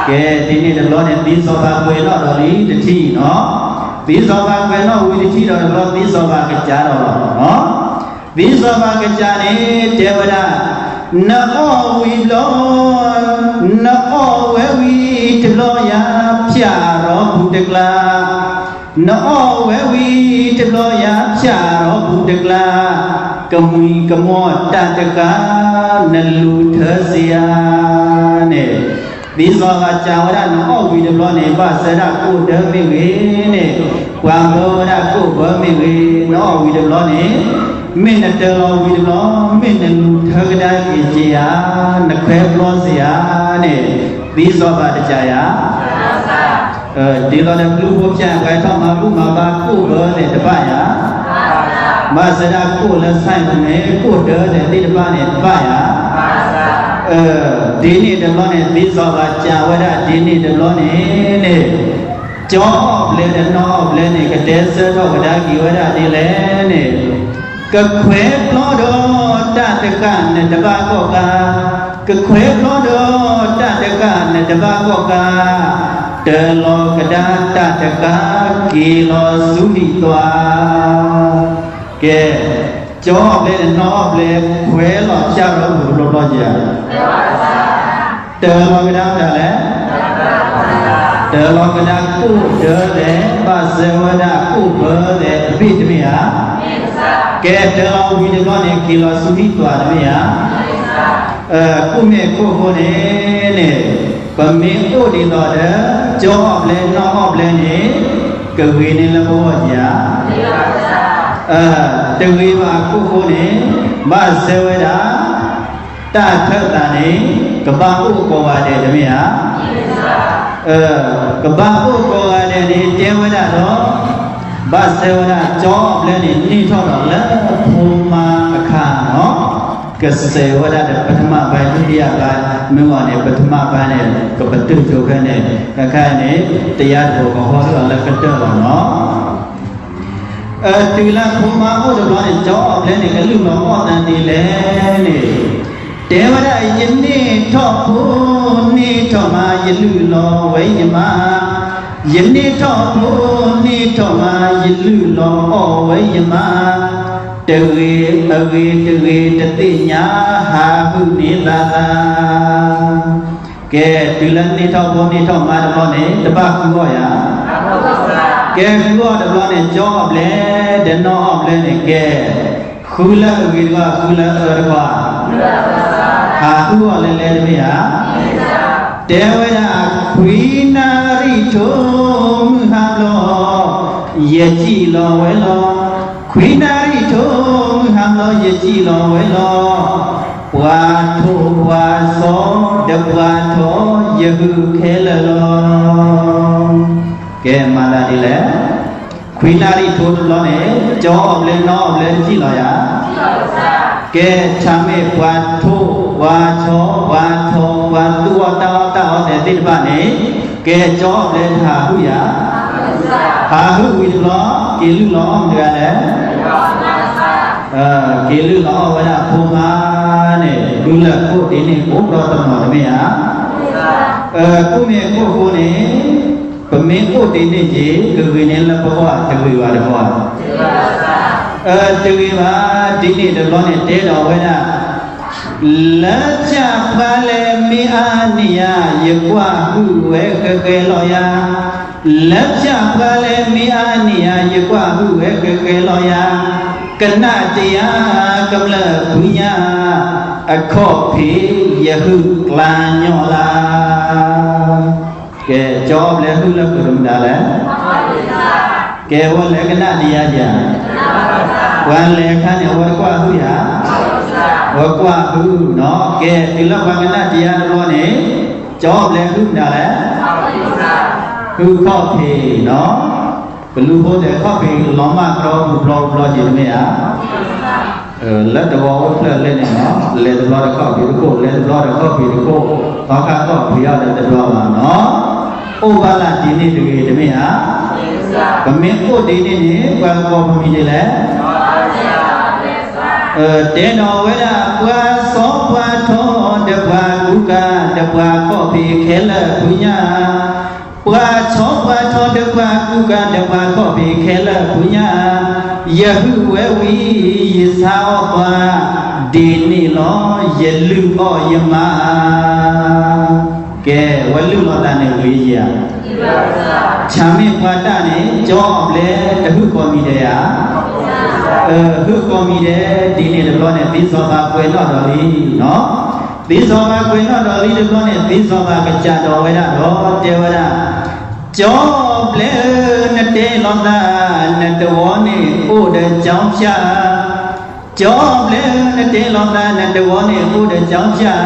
ကဲ ဒ်န့ၣ်တဘျီန့ၣ် သံစီၤပၤကွဲးနီၣ်ဒီးလံတထံၣ်နီၤ. သံစီၤပၤကွဲးနီၣ်ဝံၤတထံၣ်ဒီးတဘျီ သံစီၤပၤကစၢ်ဒီးလီၤနီၤ. သံစီၤပၤကစၢ်န့ၣ် တဲဝဲဒၣ်, နအီၣ်ဝံၤတဘျီ, နအီၣ်ဝဲဝံၤတဘျီယၤ ဖၠၣ်ရီပူၤတကျါ, နအီၣ်ဝဲဝံၤတဘျီယၤဖၠၣ်ရီပူၤတကျါ, ကမှံၤကမှီတၢ်တဃၣ် နလူၤထၢစ့ဧါန့ၣ်, သံစီၤပၤစံးဝဲဒၣ် နအီၣ်ဝံၤတဘျီန့ၣ် ဘၣ်ဆၢဒၣ်ကိၣ်ဒၢမ့ၢ်ဂ့ၤန့ၣ်, ပှၤဘၢဝဲဒၣ်ကိၣ်ဘၢမ့ၢ်ဂ့ၤ, နအီၣ်ဝံၤတဘျီန့ၣ် မ့ၢ်နတၢၤလီၤဝံၤတဘျီ, မ့ၢ်နလူၤထၢကဒါက့ၤစ့ဧါ, နခွဲးပျီစ့ဧါန့ၣ်, သံစီၤပၤတစံးယၤ ဒ်သိးဒီးဘျုးဖိဖၠၣ် ပှၤထီၣ်မၤဘူၣ်မၤဘါကိၣ်ဘၢန့ၣ်တဘၣ်ယၤ, ဘၣ်ဆၢဒၣ်ကိၣ်လၢဆၣ်န့ၣ် ကိၣ်ဒၢန့ၣ်သ့ၣ်တဖၣ်န့ၣ်တဘၣ်ယၤ, ဒ်န့ၣ်တဘျီန့ၣ် သံစီၤပၤစံးဝဲဒၣ်ဒ်န့ၣ်တဘျီန့ၣ်န့ၣ်, ကၠီအီၣ်ဘျဲဒီးနီၢ်အီၣ်ဘျဲန့ၣ် ကတဲဆၢထီၣ်ကဒါက့ၤဝဲဒၣ်ဒ်လဲၣ်န့ၣ်, ကခွဲးပျီဒီးတၢ်တဃၣ်နတဘၣ်ကီၢ်ကါ, ကခွဲးပျီဒီးတၢ်တဃၣ်နတဘၣ်ကီၢ်ကါ, တၢၤလီၤကဒါတၢ်တဃၣ်က့ၤလီၤဆူဟံၣ်သွါ. ကဲ, ကၠီအီၣ်ဘျဲဒီးနီၢ်အီၣ်ဘျဲ ခွဲးလီၤဖၠၣ်ရီပူၤတဘျီဘျီဧါ, တၢၤလီၤကဒါတၢ်လဲၣ်, တၢၤလီၤကဒါကိၣ်ဒၢလဲၣ်, ဘၣ်စၢၤဝဲဒၣ်ကိၣ်ဘၢလဲၣ် တဘ့ၣ်တမ့ၢ်ဧါ. ကဲတၢၤလီၤဝံၤတဘျီန့ၣ် က့ၤလီၤဆူဟံၣ်သွါတမ့ၢ်ဧါ. ကိၣ်မ့ၢ်ကိၣ်ဖိန့ၣ်န့ၣ်, ပမ့ၢ်အိၣ်ဒ်သိးဒီး ကၠီအီၣ်ဘျဲနီၢ်အီၣ်ဘျဲန့ၣ်, ကဂ့ၤန့ၢ်လၢပဂီၢ်ဧါ. တဂ့ၤဘၣ်ကိၣ်ဖိန့ၣ်, ဘၣ်စၢၤဝဲဒၣ် တၢ်ထၢၣ်သးန့ၣ် ကဘၣ်အိၣ်ကိးဂၤဒဲးတမ့ၢ်ဧါ. ကဘၣ်အိၣ်ကိးဂၤဒဲးန့ၣ် တဲဝဲဒၣ်ဒီး, ဘၣ်စၢၤဝဲဒၣ်ကၠီအီၣ်ဘျဲန့ၣ် န့ၢ်ထီၣ်ဒီးလၢဖိမါအခါနီၤ, ကစဲးဝဲဒၣ်ဒီး ပထမပိုင်း ဒုတိယပိုင်း မ့ၢ်ဂ့ၤန့ၣ် ပထမပိုင်းန့ၣ် ကပတုာ်ကၠိဖဲန့ၣ်, ခဲခါအံၤန့ၣ် တယါတအိၣ်ကဟီထီၣ်လၢကတၢၢ်လီၤနီၤ. တုၤလၢဖိမါအိၣ်တဘျီန့ၣ် ကၠီအီၣ်ဘျဲန့ၣ် ကလုၢ်လီၤအီၣ်သးဒ်လဲၣ်န့ၣ်, တဲဝဲဒၣ် ယန့ၢ်ထီၣ်ဖိ န့ၢ်ထီၣ်မါ ယလုၢ်လီၤဝဲယမါ, ယန့ၢ်ထီၣ်ဖိ န့ၢ်ထီၣ်မါ ယလုၢ်လီၤအီၣ်ဝဲယမါ, တဂ့ၤအဂ့ၤတဂ့ၤတသ့ၣ်ညါ ဟးဟုၣ်န့ၢ်သးသး ကဲ, တုၤလၢန့ၢ်ထီၣ်ဖိန့ၢ်ထီၣ်မါတဘျီန့ၣ် တဘၣ်ဃုအီၣ်ယၤ, ကဲဃုအီၣ်တဘျီန့ၣ် ကၠီအီၣ်ဘျဲ ဒီးနီၢ်အီၣ်ဘျဲန့ၣ်ကဲ, ဃုလၢအဂ့ၤတခီ ဃုလၢအအၢတခီ, ဟးဃုအီၣ်လဲၤလဲၤတမ့ၢ်ဧါ. တဲဝဲဒၣ် ခွံနၣ်ရံၣ်ထိ မုၢ်ဟါဘျီ ယစံၣ်လီၤဝဲလီၤ, ခွံနၣ်ရံၣ်ထိ မုၢ်ဟါဘျီ ယစံၣ်လီၤဝဲလီၤ, ပှၤထိၣ်ပှၤစီ ဒီးပှၤထီၣ် ယဟုၣ်ခဲလၢာ်လီၤ. ကဲမၤသးဒ်လဲၣ်, ခွံနၣ်ရံၣ်ထိတဘျီန့ၣ် ကၠီအီၣ်ဘျဲနီၢ်အီၣ်ဘျဲတစံၣ်လီၤယၤ, ကဲဆၣ်မ့ၢ်ပှၤထိၣ်ပှၤစီ ပှၤထီၣ် ပှၤသူၣ်အီၣ်တၢ်အီၣ်တၢ်အီသဲးသ့ၣ်တဖၣ်န့ၣ်, ကဲကၠီအီၣ်ဘျဲတဟးဟုၣ်ယၤ, ဟးဟုၣ်ဝံၤတဘျီ က့ၤလုၢ်လီၤအီၣ်မတၤတဂၤလဲၣ် က့ၤလုၢ်လီၤအီၣ်ဝဲဒၣ်ဖိမါန့ၣ် ဒူလၢၢ်ခိၣ်ဒ်န့ၣ် အိၣ်ဒီးတနီၤတမ့ၢ်ဧါ. ကိၣ်မ့ၢ်ခိၣ်ဃိန့ၣ် ပမ့ၢ်အိၣ်ဒ်န့ၣ်က့ၤ ကဂ့ၤန့ၢ်လၢပဂီၢ်တဂ့ၤဘၣ်တဘျီ, တဂ့ၤဘၣ်. ဒ်န့ၣ်တဘျီန့ၣ် တဲဒီးဝဲဒၣ် လၢစၢ်ပှၤလဲၣ်မ့ၢ်အါန့ၢ်ယၤ ယကွၢ်ဟုၣ်ဝဲဃဲဃဲလီၤယၤ, လၢစၢ်ပှၤလဲၣ်မ့ၢ်အါန့ၢ်ယၤ ယကွၢ်ဟုၣ်ဝဲဃဲဃဲလီၤယၤ, ကနၣ်တယၤကမျၢၢ်ဖုညါ အခီၣ်ဖံးယဟုၣ်ကျါညီလၢ်. ကဲကၠီအီၣ်ဘျဲဟုၣ်လၢဃုာ်မတၤလဲၣ်, ကဲဝဲလဲၤကနၣ်တယၤယၤ, ပှၤလဲၤအခါန့ၣ် အဝဲတကွၢ်ဟုၣ်ယၤ, အဝဲကွၢ်ဟုၣ်နီၤ. ကဲတုၤလၢပှၤကနၣ်တယၤတဘျီန့ၣ် ကၠီအီၣ်ဘျဲဟုၣ်မတၤလဲၣ်, ဟုၣ်ခီၣ်ဖံးနီၤ. ကလူဖိတဲခီၣ်ဖံးလီၤမၢ်ကြီပူၤဘျီပူၤဘျီက့ၤတမ့ၢ်ဧါ. လၢတဝီအိၣ်ဖျၢၣ်လဲၣ်န့ၣ်နီၤ လဲၤတဘျီဒီးခီၣ်ဖံးတခိၣ် လဲၤတဘျီဒီးခီၣ်ဖံးတခိၣ်, သီခါခီၣ်ဖံးအီၤဒီးတဘျီဘၣ်နီၤ. အိၣ်ဘၣ်လၢဒ်န့ၣ်တဂ့ၤတမ့ၢ်ဧါ. ပမ့ၢ်အိၣ်ဒ်န့ၣ်န့ၣ် ပှၤကီၢ်ပမံၤဒ်လဲၣ် တဲဒီးဝဲဒၣ် ပှၤစီပှၤထီဒီးပှၤကူကၤ ဒီးပှၤခီၣ်ဖံးခဲလၢာ်ဖုညါ, ပှၤစီပှၤထီဒီးပှၤကူကၤ ဒီးပှၤခီၣ်ဖံးခဲလၢာ်ဖုညါ, ယဟုၣ်ဝဲဝံၤ ယဆါအီၣ်ပှၤ ဒ်န့ၣ်လီၤ ယလုၢ်အီၣ်ယမါ. ကဲ ဝဲလုၢ်လီၤသးန့ၣ်ဂ့ၤယၤ, ဆၣ်မ့ၢ်ပှၤတၢ်န့ၣ် ကၠီအီၣ်ဘျဲတဟုၣ်ကီၢ်မံၤဒဲးဧါ. ဟုၣ်ကီၢ်မံၤဒဲး ဒ်န့ၣ်တဘျီန့ၣ် သံစီၤပၤကွဲးနီၣ်ဒီးလံနီၤ. သံစီၤပၤကွဲးနီၣ်ဒီးလံတဘျီန့ၣ် သံစီၤပၤကစၢ်ဒီးဝဲဒၣ်ဒီး တဲဝဲဒၣ်, ကၠီအီၣ်ဘျဲဧၢ နတဲလိာ်သး နတဝီန့ၣ်အိၣ်ဒီးကၠီဖၠၣ်, ကၠီအီၣ်ဘျဲဧၢ နတဲလိာ်သး နတဝီန့ၣ်အိၣ်ဒီးကၠီဖၠၣ်,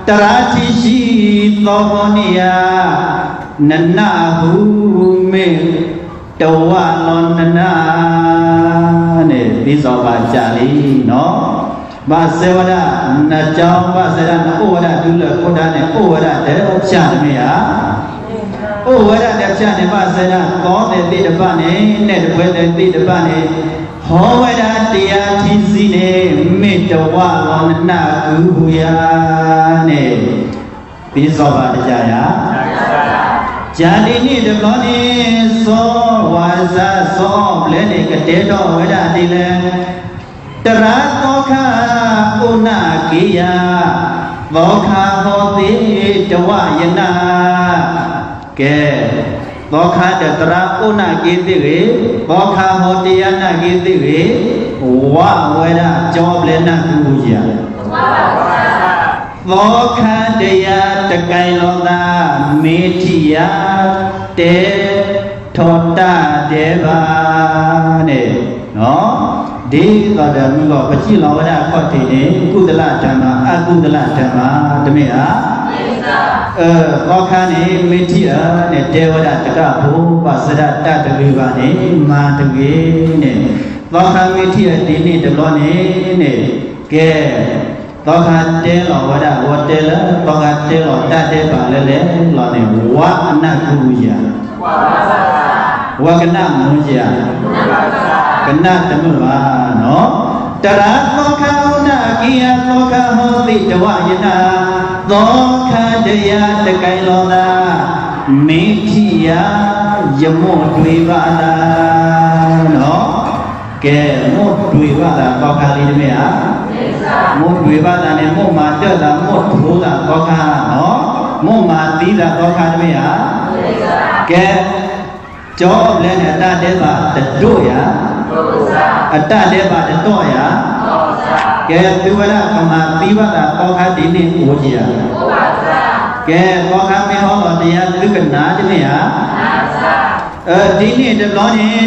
တရါထံဆံးသီဂီၤန့ၣ်ဧါ, နနၢ်ဟူမ့ၢ်တဝၣ်လီၤနနၢ် န့ၣ် သံစီၤပၤကၢ်လံနီၤ. ဘၣ်ဆၣ်ဝဲဒၣ် နကၠီဘၣ်ဆၣ်ဒၣ် နအိၣ်ဝဲဒၣ်ဒူလၢၢ်ခိၣ်ဒါန့ၣ် အိၣ်ဝဲဒၣ်ဒီးဖၠၣ်တမ့ၢ်ဧါ. အိၣ်ဝဲဒၣ်ဒီးဖၠၣ်န့ၣ် ဘၣ်ဆၣ်ဒၣ် သီသဲးသ့ၣ်တဖၣ်န့ၣ် နဲၣ်တပှဲၤသဲးသ့ၣ်တဖၣ်န့ၣ် ဟီဝဲဒၣ်တယၤထံဆံးန့ၣ် မ့ၢ်တဝၣ်လီၤနနၢ်အကုပူၤဧါန့ၣ် သံစီၤပၤတကးယၤ ကဒ်န့ၣ်တဘျီန့ၣ် စီၤဝၤစၢ်စီၤအီၣ်ဘျဲန့ၣ် ကတဲထီၣ်ဝဲဒၣ်ဒ်လဲၣ်, တရါသီခါအိၣ်နၢ်က့ၤယၤ, သီခါဟီသ့ၣ်တဝၣ်ယနၢ်, ကဲ, သီခါဒီးတရါအိၣ်နၢ်က့ၤသ့ၣ်ဂ့ၤ, သီခါဟီတယၤနၢ်က့ၤသ့ၣ်ဂ့ၤ, ဝၣ်ဝဲဒၣ်ကၠီဘျဲနၢ်ကုပူၤယၤ သီခါတယၤတကဲလီၤသး မ့ၢ်ထံၣ်ယၤ တဲထီၣ်တၢ်ဒဲးဘးန့ၣ်, ဒ်သိးဒီးမုၢ်ဂီၤပစံၣ်လီၤဝဲဒၣ်အခီၣ်ထံးန့ၣ် ကုသလၢ်တၢ်မၤ အကုသလၢ်တၢ်မၤ တမ့ၢ်ဧါ. သီခါန့ၣ် မ့ၢ်ထံၣ်အၢန့ၣ် တဲဝဲဒၣ်တကးဖိ ဘၣ်ဆၣ်ဒၣ်တၢ်တဂ့ၤဘၣ်န့ၣ် မၤတဂ့ၤန့ၣ်, သီခါမ့ၢ်ထံၣ်အၢဒ်န့ၣ်တဘျီန့ၣ်န့ၣ်, ကဲ သီခါတဲလီၤဝဲဒၣ် ဝဲတဲလၢ သီခါတဲလီၤတၢ်ဒဲးဘးလၢလဲၤလီၤန့ၣ် ဝၣ်အနၢ်ကုပူၤယၤ, ဝၣ်ကနၣ်မူယၤ, ကနၣ်တမုာ်ဘၣ်နီၤ. တရၣ်သီခါအိၣ်နၢ်က့ၤယၤ သီခါဟီသ့ၣ်တဝၣ်ယနၢ်, သီခါတယၤတကဲလီၤသး, မ့ၢ်ထံၣ်ယၤ ယမိၢ်တွံၤဘၣ်သးနီၤ. ကဲ, မိၢ်တွံၤဘၣ်သးသီခါလံတမ့ၢ်ဧါ. မိၢ်တွံၤဘၣ်သးန့ၣ် မိၢ်မၤတၢ်သး မိၢ်ထိသးသီခါနီၤ, မိၢ်မၤသံသးသီခါတမ့ၢ်ဧါ. ကဲ, ကၠီအီၣ်ဘျဲၣ်န့ၣ် အတၢ်ဒဲးဘးတဒိၣ်ယၤ, အတၢ်ဒဲးဘးတတီၢ်ယၤ. ကဲ, သုဝဲဒၣ်ကမၤသံဘၣ်သးသီခါဒ်န့ၣ်အိၣ်က့ၤဧါ. ကဲ, သီခါမ့ၢ်ဟီလီၤတယၤသုကနၣ်တမ့ၢ်ဧါ. ဒ်န့ၣ်တဘျီန့ၣ် တဲ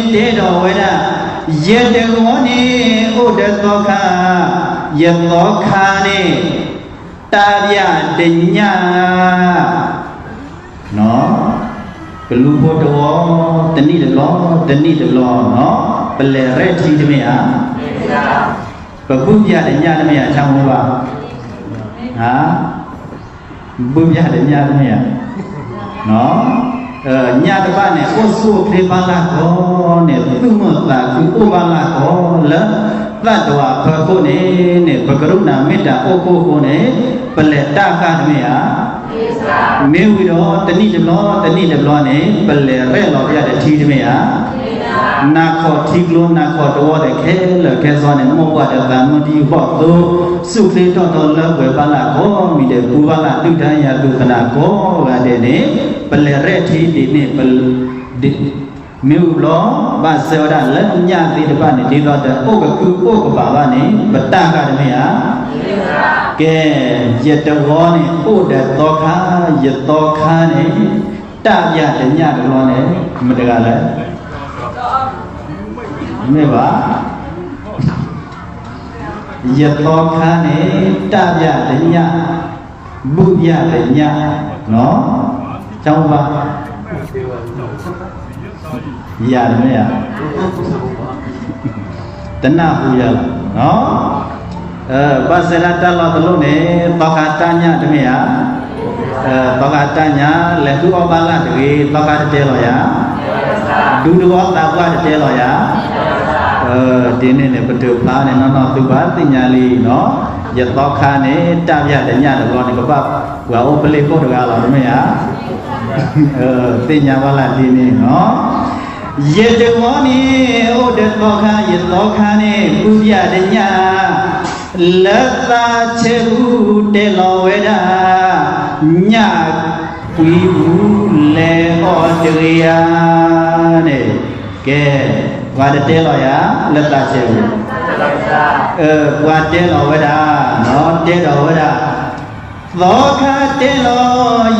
ဒီးဝဲဒၣ်, ယတဂီၤန့ၣ်အိၣ်ဒီးသီခါ, ယသီခါန့ၣ် တၢ်ဘၣ်တညၣ် ကလူဖိတဝီ, တနံၣ်တဘျီ, တနံၣ်တဘျီ, ပလဲၤရဲၣ်ထံတမ့ၢ်ဧါ. ပဘုၣ်ဘၣ်တညၣ်တမ့ၢ်ဧါ, ဆၣ်မိၢ်ဘၣ်, ဘုၣ်ဘၣ်တညၣ်တမ့ၢ်ဧါ. ညၣ်တဘၣ်န့ၣ် အိၣ်ဆူၣ်အိၣ်ချ့ဘၣ်လၢ်ကီးန့ၣ် သူၣ်မုာ်သးခုအိၣ်ဘၣ်လၢ်ကီးလၢ သတ္တဝါအဖီခိၣ်န့ၣ်န့ၣ် ပကရုဏာမ့ၢ်တၢ်အိၣ်ခိၣ်အဃိန့ၣ် ပလဲၤတၢ်ဃၢ်တမ့ၢ်ဧါ. မ့ၢ်ဝံၤဒီးတနံၣ်တဘျီ တနံၣ်တဘျီန့ၣ် ပလဲၤရဲၣ်လီၤပျၢ်တထံတမ့ၢ်ဧါ. နၢ်ခီၣ်ထံကျိ နၢ်ခီၣ်တဝီဒီးခဲလၢာ်ခဲဆ့န့ၣ် မိၢ်ပှၢ်ဒီးသးမုၢ်တယုၢ်ဘီၣ်သိ ဆူၣ်ချ့ထီၣ်ထီလၢပှဲၤဘၣ်လၢ်ကီး မံၤဒဲးပူၤဘၣ်လၢ် ဒုၣ်ဒါယၤသူၣ်သနၢ်ကိးဂၤဒဲးန့ၣ် ပလဲၤရဲၣ်ထံဒ်န့ၣ် မ့ၢ်ဝံၤဘျီ ဘၣ်ဆၢဝဲဒၣ်လၢညၣ်သ့ၣ်တဖၣ်န့ၣ် ဒ်သိးဒီးအိၣ်ကကုအိၣ်ကဘၣ်ဘၣ်န့ၣ် ပတၢ်ဃၢ်တမ့ၢ်ဧါ. ကဲ, ယတဂီၤန့ၣ် အိၣ်ဒီးသီခါ, ယသီခါန့ၣ် တၢ်ဘၣ်တညၣ်တဘျီန့ၣ် မတၤတဂၤလဲၣ်. မ့ၢ်ဘၣ်. ယသီခါန့ၣ် တၢ်ဘၣ်တညၣ်, ဘုၣ်ဘၣ်တညၣ်, ဆၣ်မိၢ်ဘၣ်, ယၤတမ့ၢ်ဧါ, တနၢ်ဟူယၤလီၤ. ဘၣ်ဆၣ်ဒၣ်တၢ်လီၢ်တလီၢ်န့ၣ် သီခါတၢ်ညၣ်တမ့ၢ်ဧါ. သီခါတၢ်ညၣ် လဲၤဟုၣ်အီၣ်ဘၣ်လၢ်တဂ့ၤ, သီခါတတဲလီၤယၤ. ဒူတဝီသးပှၢ်တတဲလီၤယၤ. ဒ်န့ၣ်န့ၣ် ပတုၤဖျါန့ၣ် နီၢ်နီၢ်သုဘၣ်သ့ၣ်ညါလံနီၤ. ယသီခါန့ၣ် တၢ်ဘၣ်တညၣ်တဘျီန့ၣ် ကဘၣ်ပှၤအိၣ်ပလ့ၣ်ခိၣ်တဂၤလီၤ တမ့ၢ်ဧါ. သ့ၣ်ညါဘၣ်လၢ်ဒ်န့ၣ်နီၤ. ယတဂီၤန့ၣ် အိၣ်ဒီးသီခါ, ယသီခါန့ၣ် ဘုၣ်ဘၣ်တညၣ်, လၢသးဆဲးပူၤတဲလီၤဝဲဒၣ်, ညၣ်ကွံပူၤလဲၤအီၣ်တဂ့ၤဧါန့ၣ်. ကဲ, ပှၤတတဲလီၤယၤ လၢသးဆဲးပူၤ, ပှၤတဲလီၤဝဲဒၣ်, တဲဒီးဝဲဒၣ် သီခါတဲလီၤ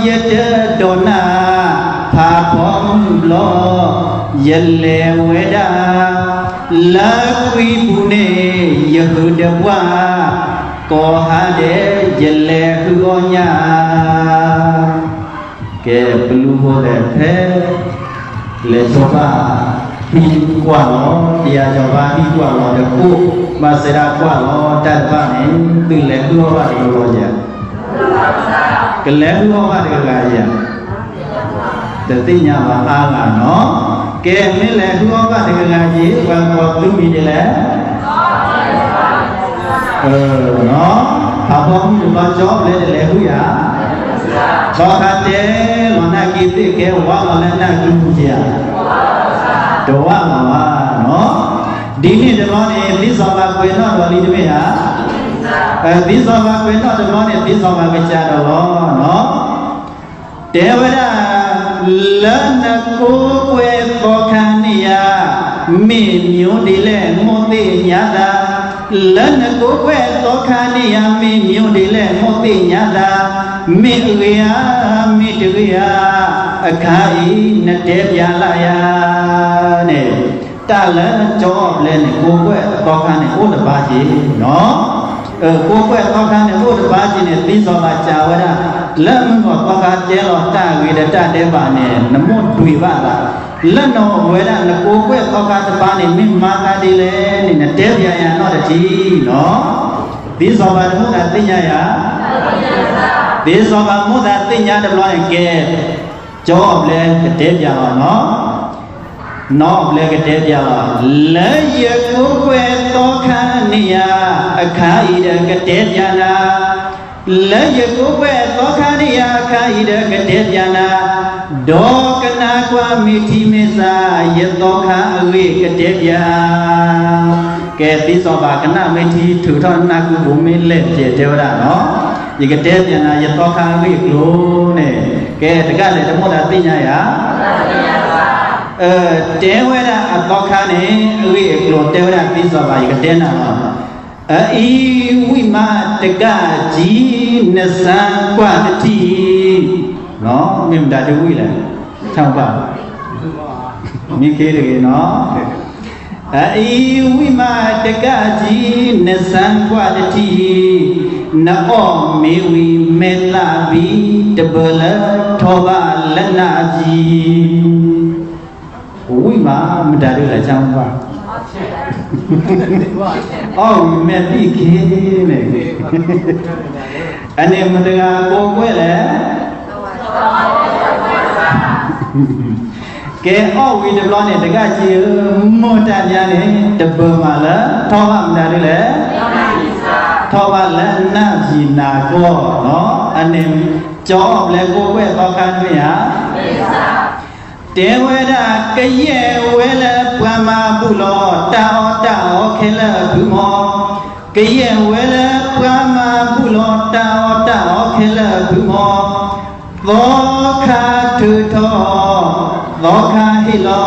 ယတဒိးနၢ်, ဖးဖီမုၢ်ဘျီ ယလဲၤဝဲဒၣ်, လၢကွံပူၤန့ၣ် ယဟုးဒီးပှၢ်, ကိးဟါဒဲး ယလဲၤဟုၣ်အီၣ်ညၣ်. ကဲ, ပလူဖိသ့ၣ်ဖဲ လဲၤစီၤပၤဟံၣ်ကွၢ်လီၤ, တယၤစီၤပၤဟံၣ်ကွၢ်လီၤတကိး, ဘၣ်ဆၣ်ဒၣ်ကွၢ်လီၤတၢ်တဖၣ်န့ၣ် သုလဲၤဟုၣ်အီၣ်ဘၣ်တဘျီလီၤယၤ, ကလဲၤဟုၣ်အီၣ်ဘၣ်တဂၤဂၤယၤ, တသ့ၣ်ညါဘၣ်အါဂၤနီၤ. ကဲ, မ့ၢ်လဲၤဟုၣ်အီၣ်ဘၣ်တဂၤဂၤယၤ ပှၤကိးသုမံၤဒ်လဲၣ်. ဖးဖီမုၢ်တဘျီ ကၠီဘျဲၣ်တလဲၤဟုၣ်ယၤ, သီခါတဲလီၤနၢ်က့ၤသ့ၣ်ကဲ ဝးလီၤလၢနၢ်က့ၤပူၤယၤ, တဝးလီၤဘၣ်နီၤ. ဒ်န့ၣ်တဘျီန့ၣ် သံစီၤပၤကွဲးနီၣ်ဒီးလံတမ့ၢ်ဧါ. သံစီၤပၤကွဲးနီၣ်တဘျီန့ၣ် သံစီၤပၤကစၢ်ဒီးလီၤနီၤ. တဲဝဲဒၣ်, လၢနကိးကွဲၢ်သီခါန့ၣ်ယၤ, မ့ၢ်မံၤဒ်လဲၣ်မိၢ်သ့ၣ်ညါသး, လၢနကိးကွဲၢ်သီခါန့ၣ်ယၤ မ့ၢ်မံၤဒ်လဲၣ်မိၢ်သ့ၣ်ညါသး, မ့ၢ်အဂ့ၤဧါ, မ့ၢ်တဂ့ၤဧါ, အခါအံၤနတဲပျးလၢ်ယၤန့ၣ် တၢ်လၢကၠီအီၣ်ဘျဲၣ်န့ၣ် ကိးကွဲၢ်သီခါန့ၣ် အိၣ်တဘါက့ၤနီၤ. ကိးကွဲၢ်သီခါန့ၣ် အိၣ်တဘါက့ၤန့ၣ် သံစီၤပၤစံးဝဲဒၣ်, လၢမုၢ်ဂီၤသီခါတဲလီၤတၢ်အဂ့ၤဒီးတၢ်ဒဲးဘးန့ၣ် နမိၢ်တွံၤဘၣ်သး, လၢနဝဲဒၣ်နကိးကွဲၢ်သီခါတဘါန့ၣ် မ့ၢ်မၤသးဒ်လဲၣ်န့ၣ် နတဲပျးယၤနီၣ်တထံၣ်နီၤ. သံစီၤပၤတမိၣ်သးသ့ၣ်ညါယၤ, သံစီၤပၤမိၣ်သးသ့ၣ်ညါတဘျီန့ၣ်ကဲ, ကၠီအီၣ်ဘျဲၣ်ကတဲပျးလီၤနီၤ. နီၣ်ဘျဲကတဲပျးလီၤ, လၢယကိးကွဲၢ်သီခါန့ၣ်ယၤ, အခါအံၤဒီးကတဲပျးနၤ, လၢယကိးကွဲၢ်သီခါန့ၣ်ယၤ, အခါအံၤဒီးကတဲပျးနၤ, ဒီးကနၣ်ကွၢ်မ့ၢ်ထံမ့ၢ်သး, ယသီခါအဂ့ၢ်ကတဲပျး ကဲ သံစီၤပၤကနၣ်မ့ၢ်ထံထုးထီၣ်နၢ်ဟူပူၤမ့ၢ်လဲၣ် ကဲတဲဝဲဒၣ်နီၤ, ယကတဲပျးနၤ ယသီခါအဂ့ၢ်အကျိၤန့ၣ်, ကဲ တကးလဲၣ် တမိၣ်တၢ်သ့ၣ်ညါယၤ, တဲဝဲဒၣ်အသီခါန့ၣ် အဂ့ၢ်အကျိၤ တဲဝဲဒၣ်သံစီၤပၤ ယကတဲနၤလီၤ, အအံၤဝံၣ်မးတကးကံ နစၢကွၢ်တထံၣ်အံၤ, မ့ၢ်မတၤဒုဝံၣ်လဲၣ်, ဆၣ်ဘၣ် မ့ၢ်က့ၤတဂ့ၤနီၤ, အအံၤဝံၣ်မးတကးကံ နစၢကွၢ်တထံၣ်အံၤ, နအီၣ်မ့ၤဝံၤမဲာ်သၣ်ဘံ တဘၢလၢထီၣ်ဘၣ်လၢနးယံၤ, ဝံၣ်မး မတၤဒုလဲၣ် ဆၣ်ဘၣ် အီၣ်ဝံၤမဲာ်သၣ်ခံန့ၣ်, အန့ၣ်မတၤတဂၤကိးကွဲၢ်လဲၣ်, ကဲအီၣ်ဝံၤတဘျီန့ၣ် တကးကံဧၢ, မိၢ်တၢ်ညါန့ၣ် တဘၢမးလၢ ထီၣ်ဘၣ်မတၤဒုလဲၣ်, ထီၣ်ဘၣ်လၢနးယံၤနၤကီၢ်နီၤ, အန့ၣ် ကၠီအီၣ်ဘျဲကိးကွဲၢ်သီခါတမ့ၢ်ဧါ တဲဝဲဒၣ် ကယဲၢ်ဝဲလၢပှၤမၤဘူၣ်လီၤ တၢ်အီၣ်တၢ်အီခဲလၢာ်အဖုမီၢ်, ကယဲၢ်ဝဲလၢပှၤမၤဘူၣ်လီၤ တၢ်အီၣ်တၢ်အီခဲလၢာ်အဖုမီၢ်, သီခါထုးထီၣ်, သီခါဟ့ၣ်လီၤ,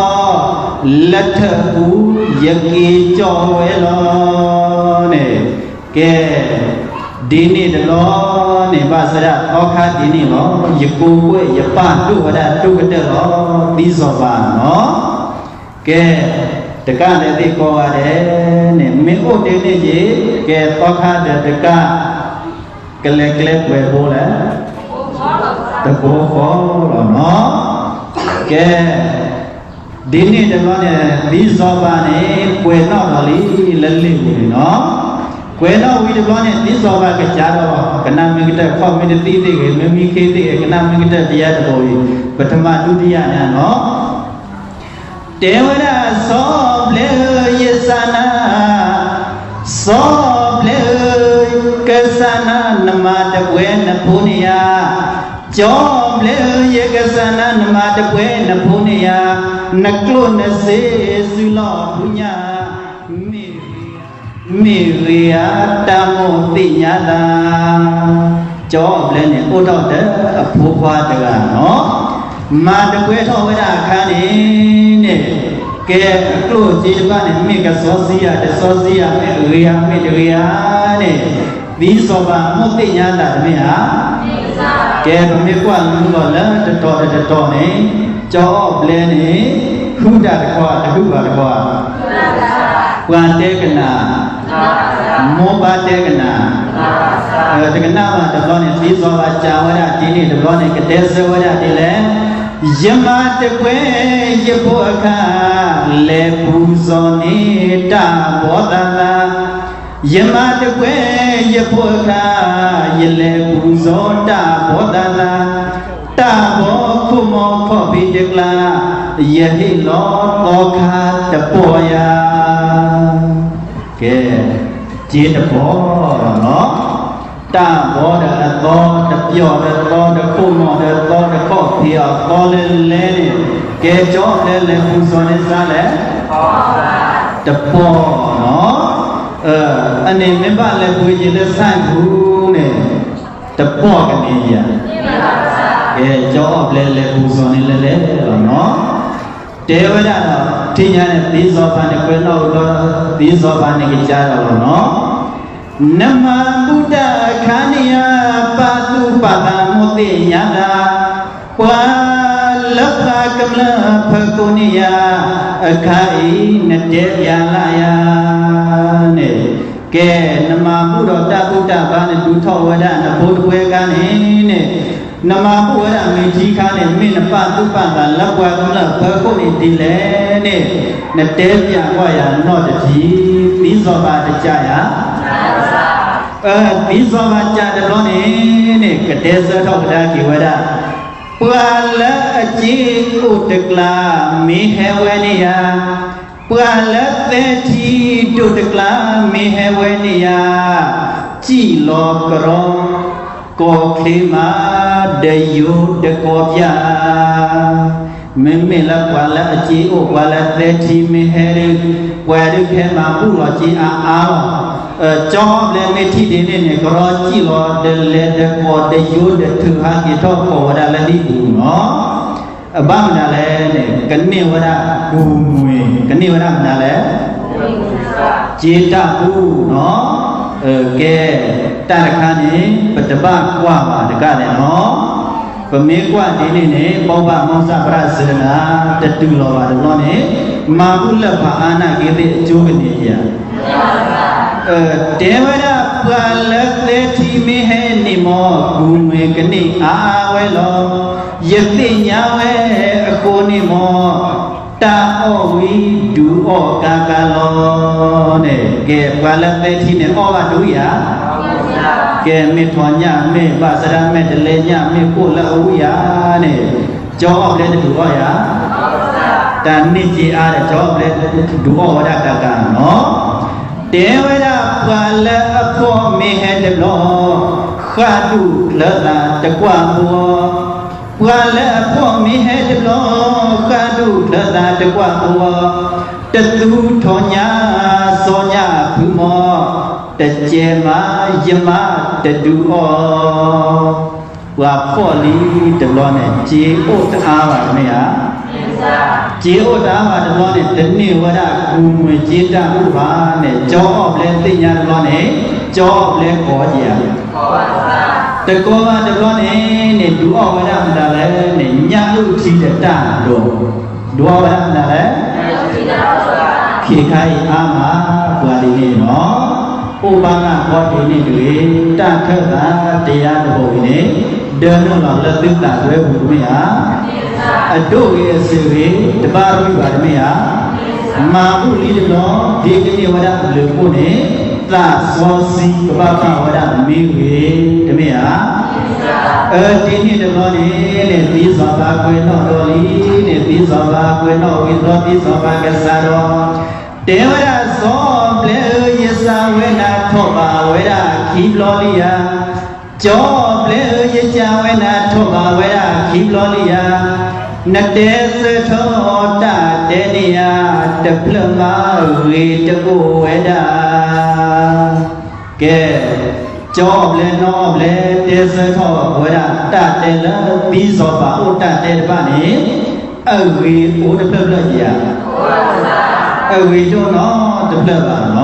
လၢထၢၣ်ပူၤယက့ၤကၠီဝဲလီၤန့ၣ်, ကဲ ဒ်န့ၣ်တဘျီန့ၣ် ဘၣ်ဆၣ်ဒၣ်သီခါဒ်န့ၣ်လီၤ, ယကိးကွဲၢ်ယပာ်ဒိၣ်ဝဲဒၣ်ဒိၣ်ကတၢၢ်လီၤ သံစီၤပၤနီၤ, ကဲ တကးလဲၣ်သ့ၣ်ကိးဂၤဒဲးန့ၣ် မ့ၢ်အိၣ်ဒ်န့ၣ်က့ၤ, ကဲသီခါဒီးတကး ကလဲၤကျဲပှဲၤဘိလဲၣ်, တဘိဃီလီၤနီၤ, ကဲ ဒ်န့ၣ်တဘျီန့ၣ် သံစီၤပၤန့ၣ် ကွဲးနီၣ်ဒီးလံလၢလ့ၣ်ပူၤန့ၣ်နီၤ, ကွဲးနီၣ်ဝံၤတဘျီန့ၣ် သံစီၤပၤကစးဒီး ကနၣ်မ့ၢ်ကတၢၢ်ခီၣ်မ့ၢ်တသံသ့ၣ်ဂ့ၤ မ့ၢ်မံခ့သ့ၣ်ဂ့ၤ ကနၣ်မ့ၢ်ကတၢၢ်တယါတဘိအံၤ ပထမဒုတိယညါနီၤ တဲဝဲဒၣ် စီၤဘျဲဧၢ ယစးနၤ, စီၤဘျဲဧၢ, ကစးနၤ နမၤတပှဲၤနဖိန့ၣ်ယါ, စီၤဘျဲဧၢ ယကစးနၤ နမၤတပှဲၤနဖိန့ၣ်ယါ, နကျိၣ်နစ့စုလီၢ်ဖုညါ, မ့ၢ် မ့ၢ်ဂ့ၤဧါ တၢ်မိၣ်သ့ၣ်ညါသး, စီၤဘျဲန့ၣ် အိၣ်ထီၣ်ဒီးအဖိခွါတဂၤနီၤ, မၤတပှဲၤထီၣ်ဝဲဒၣ်အခါန့ၣ်န့ၣ်, ကဲအကျိၣ်စ့တဖၣ်န့ၣ် မ့ၢ်ကစီစံယၤ တစီစံယၤ မ့ၢ်အဂ့ၤဧါ မ့ၢ်တဂ့ၤဧါန့ၣ်, သံစီၤပၤမိၣ်သ့ၣ်ညါသးတမ့ၢ်ဧါ ကဲပမ့ၢ်ကွၢ်လူလီၤလၢတတီၤတတီၤန့ၣ်, စီၤဘျဲန့ၣ် ဟုတၢ်တခွါ တဟုဘၣ်တခွါ, ပှၤတဲကနၣ်, မိၢ်ပၢ်တဲကနၣ်, တကနၣ်ဘၣ်တဘျီန့ၣ် သံစီၤပၤစံးဝဲဒၣ်ဒ်န့ၣ်တဘျီန့ၣ် ကတဲဆၢဝဲဒၣ်ဒ်လဲၣ်, ယမၤတပှဲၤ ယဖိအခါ, လဲၤပူၤစီၤန့ၣ်တၢ်ဘီသးသး ယမၤတပှဲၤယဖိအခါ, ယလဲၤပူၤစီၤတၢ်ဘီသးသး, တၢ်ဘီခိၣ်မီၤခီၣ်ဖံးတကျါ, ယဟ့ၣ်လီၤသီခါတပီၢ်ယၤ, ကဲ, စ့တပီၢ်လီၤနီၤ, တၢ်ဘီဒီးအသီ, တပီၢ်ဒီးသီ, တခိၣ်မီၤဒီးသီ, တခီၣ်ဖံးအသီလၢလဲန့ၣ်, ကဲ စီၤဘျဲလဲၤပူၤစီၤန့ၣ်စ့လဲၣ် တပီၢ်နီၤ, အန့ၣ်မ့ၢ်ဘၣ်လဲၤပူၤယံၤလၢစဲပူၤန့ၣ်, တပီၢ်ကန့ၢ်ယၤ, ကဲ စီၤဘျဲလဲၤပူၤစီၤန့ၣ်လၢလဲလီၤနီၤ, တဲဝဲဒၣ်ဒီး ထံၣ်ညါန့ၣ် သံစီၤပၤန့ၣ် ကွဲးနီၣ်ဝံၤဒီး သံစီၤပၤန့ၣ်ကစၢ်ဒီးလီၤနီၤ, နမၤဘူၣ်တၢ်အခါန့ၣ်ဧါ, ပာ်သူၣ်ပာ်သးမိၣ်သ့ၣ်ညါသး, ပှၤလၢပှၤကမျၢၢ်အဖီခိၣ်န့ၣ်ဧါ, အခါအံၤနတဲပျးလၢယၤန့ၣ်, ကဲ နမၤဘူၣ်ဒီးတၢ်ဘူၣ်တၢ်ဘါ နဒုးထီၣ်ဝဲဒၣ်နဖိတပှဲၤအခါန့ၣ်န့ၣ်, နမၤဘူၣ်ဝဲဒၣ်မ့ၢ်ထံခါန့ၣ် မ့ၢ်နပာ်သူၣ်ပာ်သးလၢပှၤကမျၢၢ်အဖီခိၣ်န့ၣ်ဒ်လဲၣ်န့ၣ်, နတဲပျးကွၢ်ယၤနီၣ်တထံၣ်, သံစီၤပၤတကးယၤ, သံစီၤပၤကးတဘျီန့ၣ်န့ၣ် ကတဲဆၢထီၣ်ကဒါက့ၤဝဲဒၣ် ပှၤလၢအစ့အိၣ်တကျါ မ့ၢ်ဟဲဝဲန့ၣ်ဧါ, ပှၤလၢသဲထံဒိၣ်တကျါ မ့ၢ်ဟဲဝဲန့ၣ်ဧါ, စံၣ်လီၤကရီ ကီၢ်ချ့မး ဒီးယိၤဒီးကီၢ်ပၠၣ်. မ့မ့ၢ်လၢပှၤလၢအစ့အိၣ် ပှၤလၢသဲထံမ့ၢ်ဟဲဒုး ပှၤဒုးဟဲမၤဘူၣ်လီၤစ့အါအါလီၤ. ကၠီအီၣ်ဘျဲမ့ၢ်ထံၣ်ဒ်န့ၣ်န့ၣ် ကရီစံၣ်လီၤ ဒီးလဲၤဒီးကီၢ်ဒီးယိၤဒီးထုးဟးက့ၤထီၣ် ကီၢ်ဝဲဒၣ်လၢလံာ်ပူၤနီၤ. အဘၣ်မနုၤလဲၣ်န့ၣ် ကန့ၢ်ဝဲဒၣ်ပူၤမွဲၤ ကန့ၢ်ဝဲဒၣ်မနုၤလဲၣ်, စ့တၢ်ဘူၣ်နီၤ. ကဲ, တၢ်တခါန့ၣ် ပတဘၣ်ကွၢ်ဘၣ်တကးလဲၣ်နီၤ. ပမ့ၢ်ကွၢ်ဒ်န့ၣ်န့ၣ် ပီၢ်ဘၣ်မီၢ်စၢ်ပြၣ်စၢၤနၤ တတုၤလီၤဘၣ်တဘျီန့ၣ် မၤဘူၣ်လၢပှၤအါနာ်က့သ့ၣ်အကၠိကန့ၢ်ဧါ. တဲဝဲဒၣ်ပှၤလၢသဲထံမ့ၢ်ဟဲန့ၣ်မ့ၢ် ပူၤမွဲၤကန့ၢ်အါဝဲလီၤ. ယသ့ၣ်ညါဝဲအဃိန့ၣ်မ့ၢ် တၢ်အီၣ်ဝံၤဒုးအီၣ်ကါကါလီၤန့ၣ်. ကဲ, ပှၤလၢသဲထံန့ၣ်အီၣ်ဘၣ်ဒုးဧါ. ကဲ, မ့ၢ်ထီၣ်ညၣ် မ့ၢ်ဘၣ်ဆၣ်ဒၣ် မဲာ်တလဲညၣ် မ့ၢ်ကိၣ်လၢအဝံၣ်ဧါန့ၣ် ကၠီအီၣ်ဘျဲတဒုးအီၣ်ဧါ. တၢ်န့ၢ်စ့အါဒီး ကၠီအီၣ်ဘျဲဒုးအီၣ်ဝဲဒၣ်ကးကးနီၤ. တဲဝဲဒၣ်ပှၤလၢအဖှီၣ်မ့ၢ်ဟဲတဘျီ ဃၣ်ဒူၣ်ချၢသးတကွၢ်ဘိအီၤ. ပှၤလၢအဖှီၣ်မ့ၢ်ဟဲတဘျီ ဃၣ်ဒူၣ်ချၢသးတကွၢ်ဘိအီၤ. တသူထီၣ်ညၣ်စီညၣ်ဖုမီၤ တကဲမး ယမါတဒုးအီၣ်. ပှၤဖှီၣ်လံတဘျီန့ၣ် စ့အိၣ်တအါဘၣ်တမ့ၢ်ဧါ. စ့အိၣ်တအါဘၣ်တဘျီန့ၣ် တန့ၢ်ဝဲဒၣ်ပူၤမွဲၤစ့တၢ်ဘူၣ်ဘၣ်န့ၣ် ကၠီအီၣ်ဘျဲသ့ၣ်ညါတဘျီန့ၣ် ကၠီအီၣ်ဘျဲကိးဧါ. တကိးဘၣ်တဘျီန့ၣ်န့ၣ် ဒုးအီၣ်ဝဲဒၣ်မတၤလဲၣ်န့ၣ် ညၣ်အုၣ်ထံဒီးတၢ်ဒိး, ဒုးအီၣ်ဝဲဒၣ်မတၤလဲၣ်. ခ့ခါအံၤအါမး ပှၤဒ်န့ၣ်နီၤ. အိၣ်ဘၣ်နၢ်ကီဒ်န့ၣ်တဂ့ၤ, တၢ်ထၢၣ်သးတယါတဘိအံၤန့ၣ် ဒၢနုာ်လီၤလၢသုသးတွဲပူၤတမ့ၢ်ဧါ. အဒိၣ်ဂ့ၤအစၢၤဂ့ၤ တဘၣ်ရံၣ်ဘၣ်တမ့ၢ်ဧါ. မၤဘူၣ်လံတဘျီ ဒ်ကန့ၢ်ဝဲဒၣ်အဘျုးအဖှိၣ်န့ၣ် သးစီဆှံကဘၣ်ပာ်ဝဲဒၣ်မ့ၢ်ဂ့ၤတမ့ၢ်ဧါ. အၢ ဒ်န့ၣ်တဘျီန့ၣ်န့ၣ် သံစီၤပၤကွဲးနီၣ်ဒီးလံန့ၣ် သံစီၤပၤကွဲးနီၣ်ဝံၤဘျီ သံစီၤပၤကစၢ်ဒီး တဲဝဲဒၣ် စီၤပျဲဧၢ ယစံးဝဲနၤထီၣ်ဘးဝဲဒၣ်ခံဘျီလံဧါ. စီၤပျဲဧၢ ယစံးဝဲနၤထီၣ်ဘးဝဲဒၣ်ခံဘျီလံဧါ. နတဲဆၢထၢၣ်တၢ်တဲန့ၣ်ဧါ တဖျၢၣ်မးဂ့ၤတအိၣ်ဝဲဒၣ်. ကဲ, ကၠီအီၣ်ဘျဲနီၢ်အီၣ်ဘျဲ တဲဆၢထၢၣ်ဝဲဒၣ် တၢ်တဲလၢသံစီၤပၤအိၣ်တၢ်တဲတဖၣ်န့ၣ် အဂ့ၤအိၣ်တဖျၢၣ်ဖျၢၣ်ဧါ. အဂ့ၤတအိၣ်နီတဖျၢၣ်ဘၣ်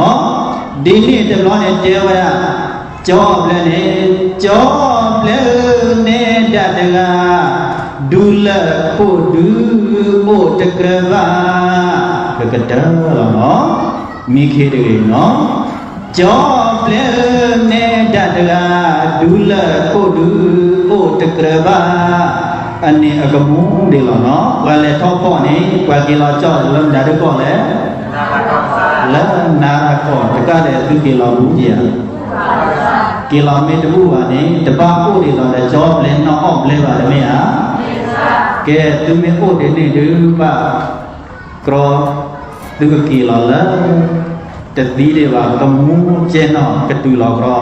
နီၤ. ဒ်န့ၣ်တဘျီန့ၣ်တဲဝဲဒၣ် ကၠီအီၣ်ဘျဲန့ၣ်, ကၠီအီၣ်ဘျဲဧၢ နဲဒၣ်တဂၤ ဒူလၢၢ်ခိၣ်ဒူအိၣ်တကြၢးဘၣ်. ကကတၢၢ်လီၤနီၤ, မံခ့တဂ့ၤနီၤ. ကၠီအီၣ်ဘျဲဧၢ နဲဒၣ်တဂၤ ဒူလၢၢ်ခိၣ်ဒူအိၣ်တကြၢးဘၣ်. အန့ၣ်အကမူဒ်လီၤနီၤ. ပှၤလဲၤထီၣ်ဖီၣ်န့ၣ် ပှၤက့ၤလီၤကၠီလၢမတၤဒုကီၢ်လဲၣ်. လၢနၤရကီၢ်တကးလဲၣ် သုက့ၤလီၤဘူးက့ၤဧါ. က့ၤလီၤမ့ၢ်တဘူးဘၣ်န့ၣ် တဘၣ်အိၣ်ဒံးလီၤဒီးကၠီဘျဲနီၢ်အီၣ်ဘျဲဘၣ်တမ့ၢ်ဧါ. ကဲ သုမ့ၢ်အိၣ်ဒံးန့ၣ်ဒုးဘၣ် ကရီ သုကက့ၤလီၤလၢ တသံဒံးဘၣ် ကမူကဲနီၢ်ကတုၤလီၤကရီ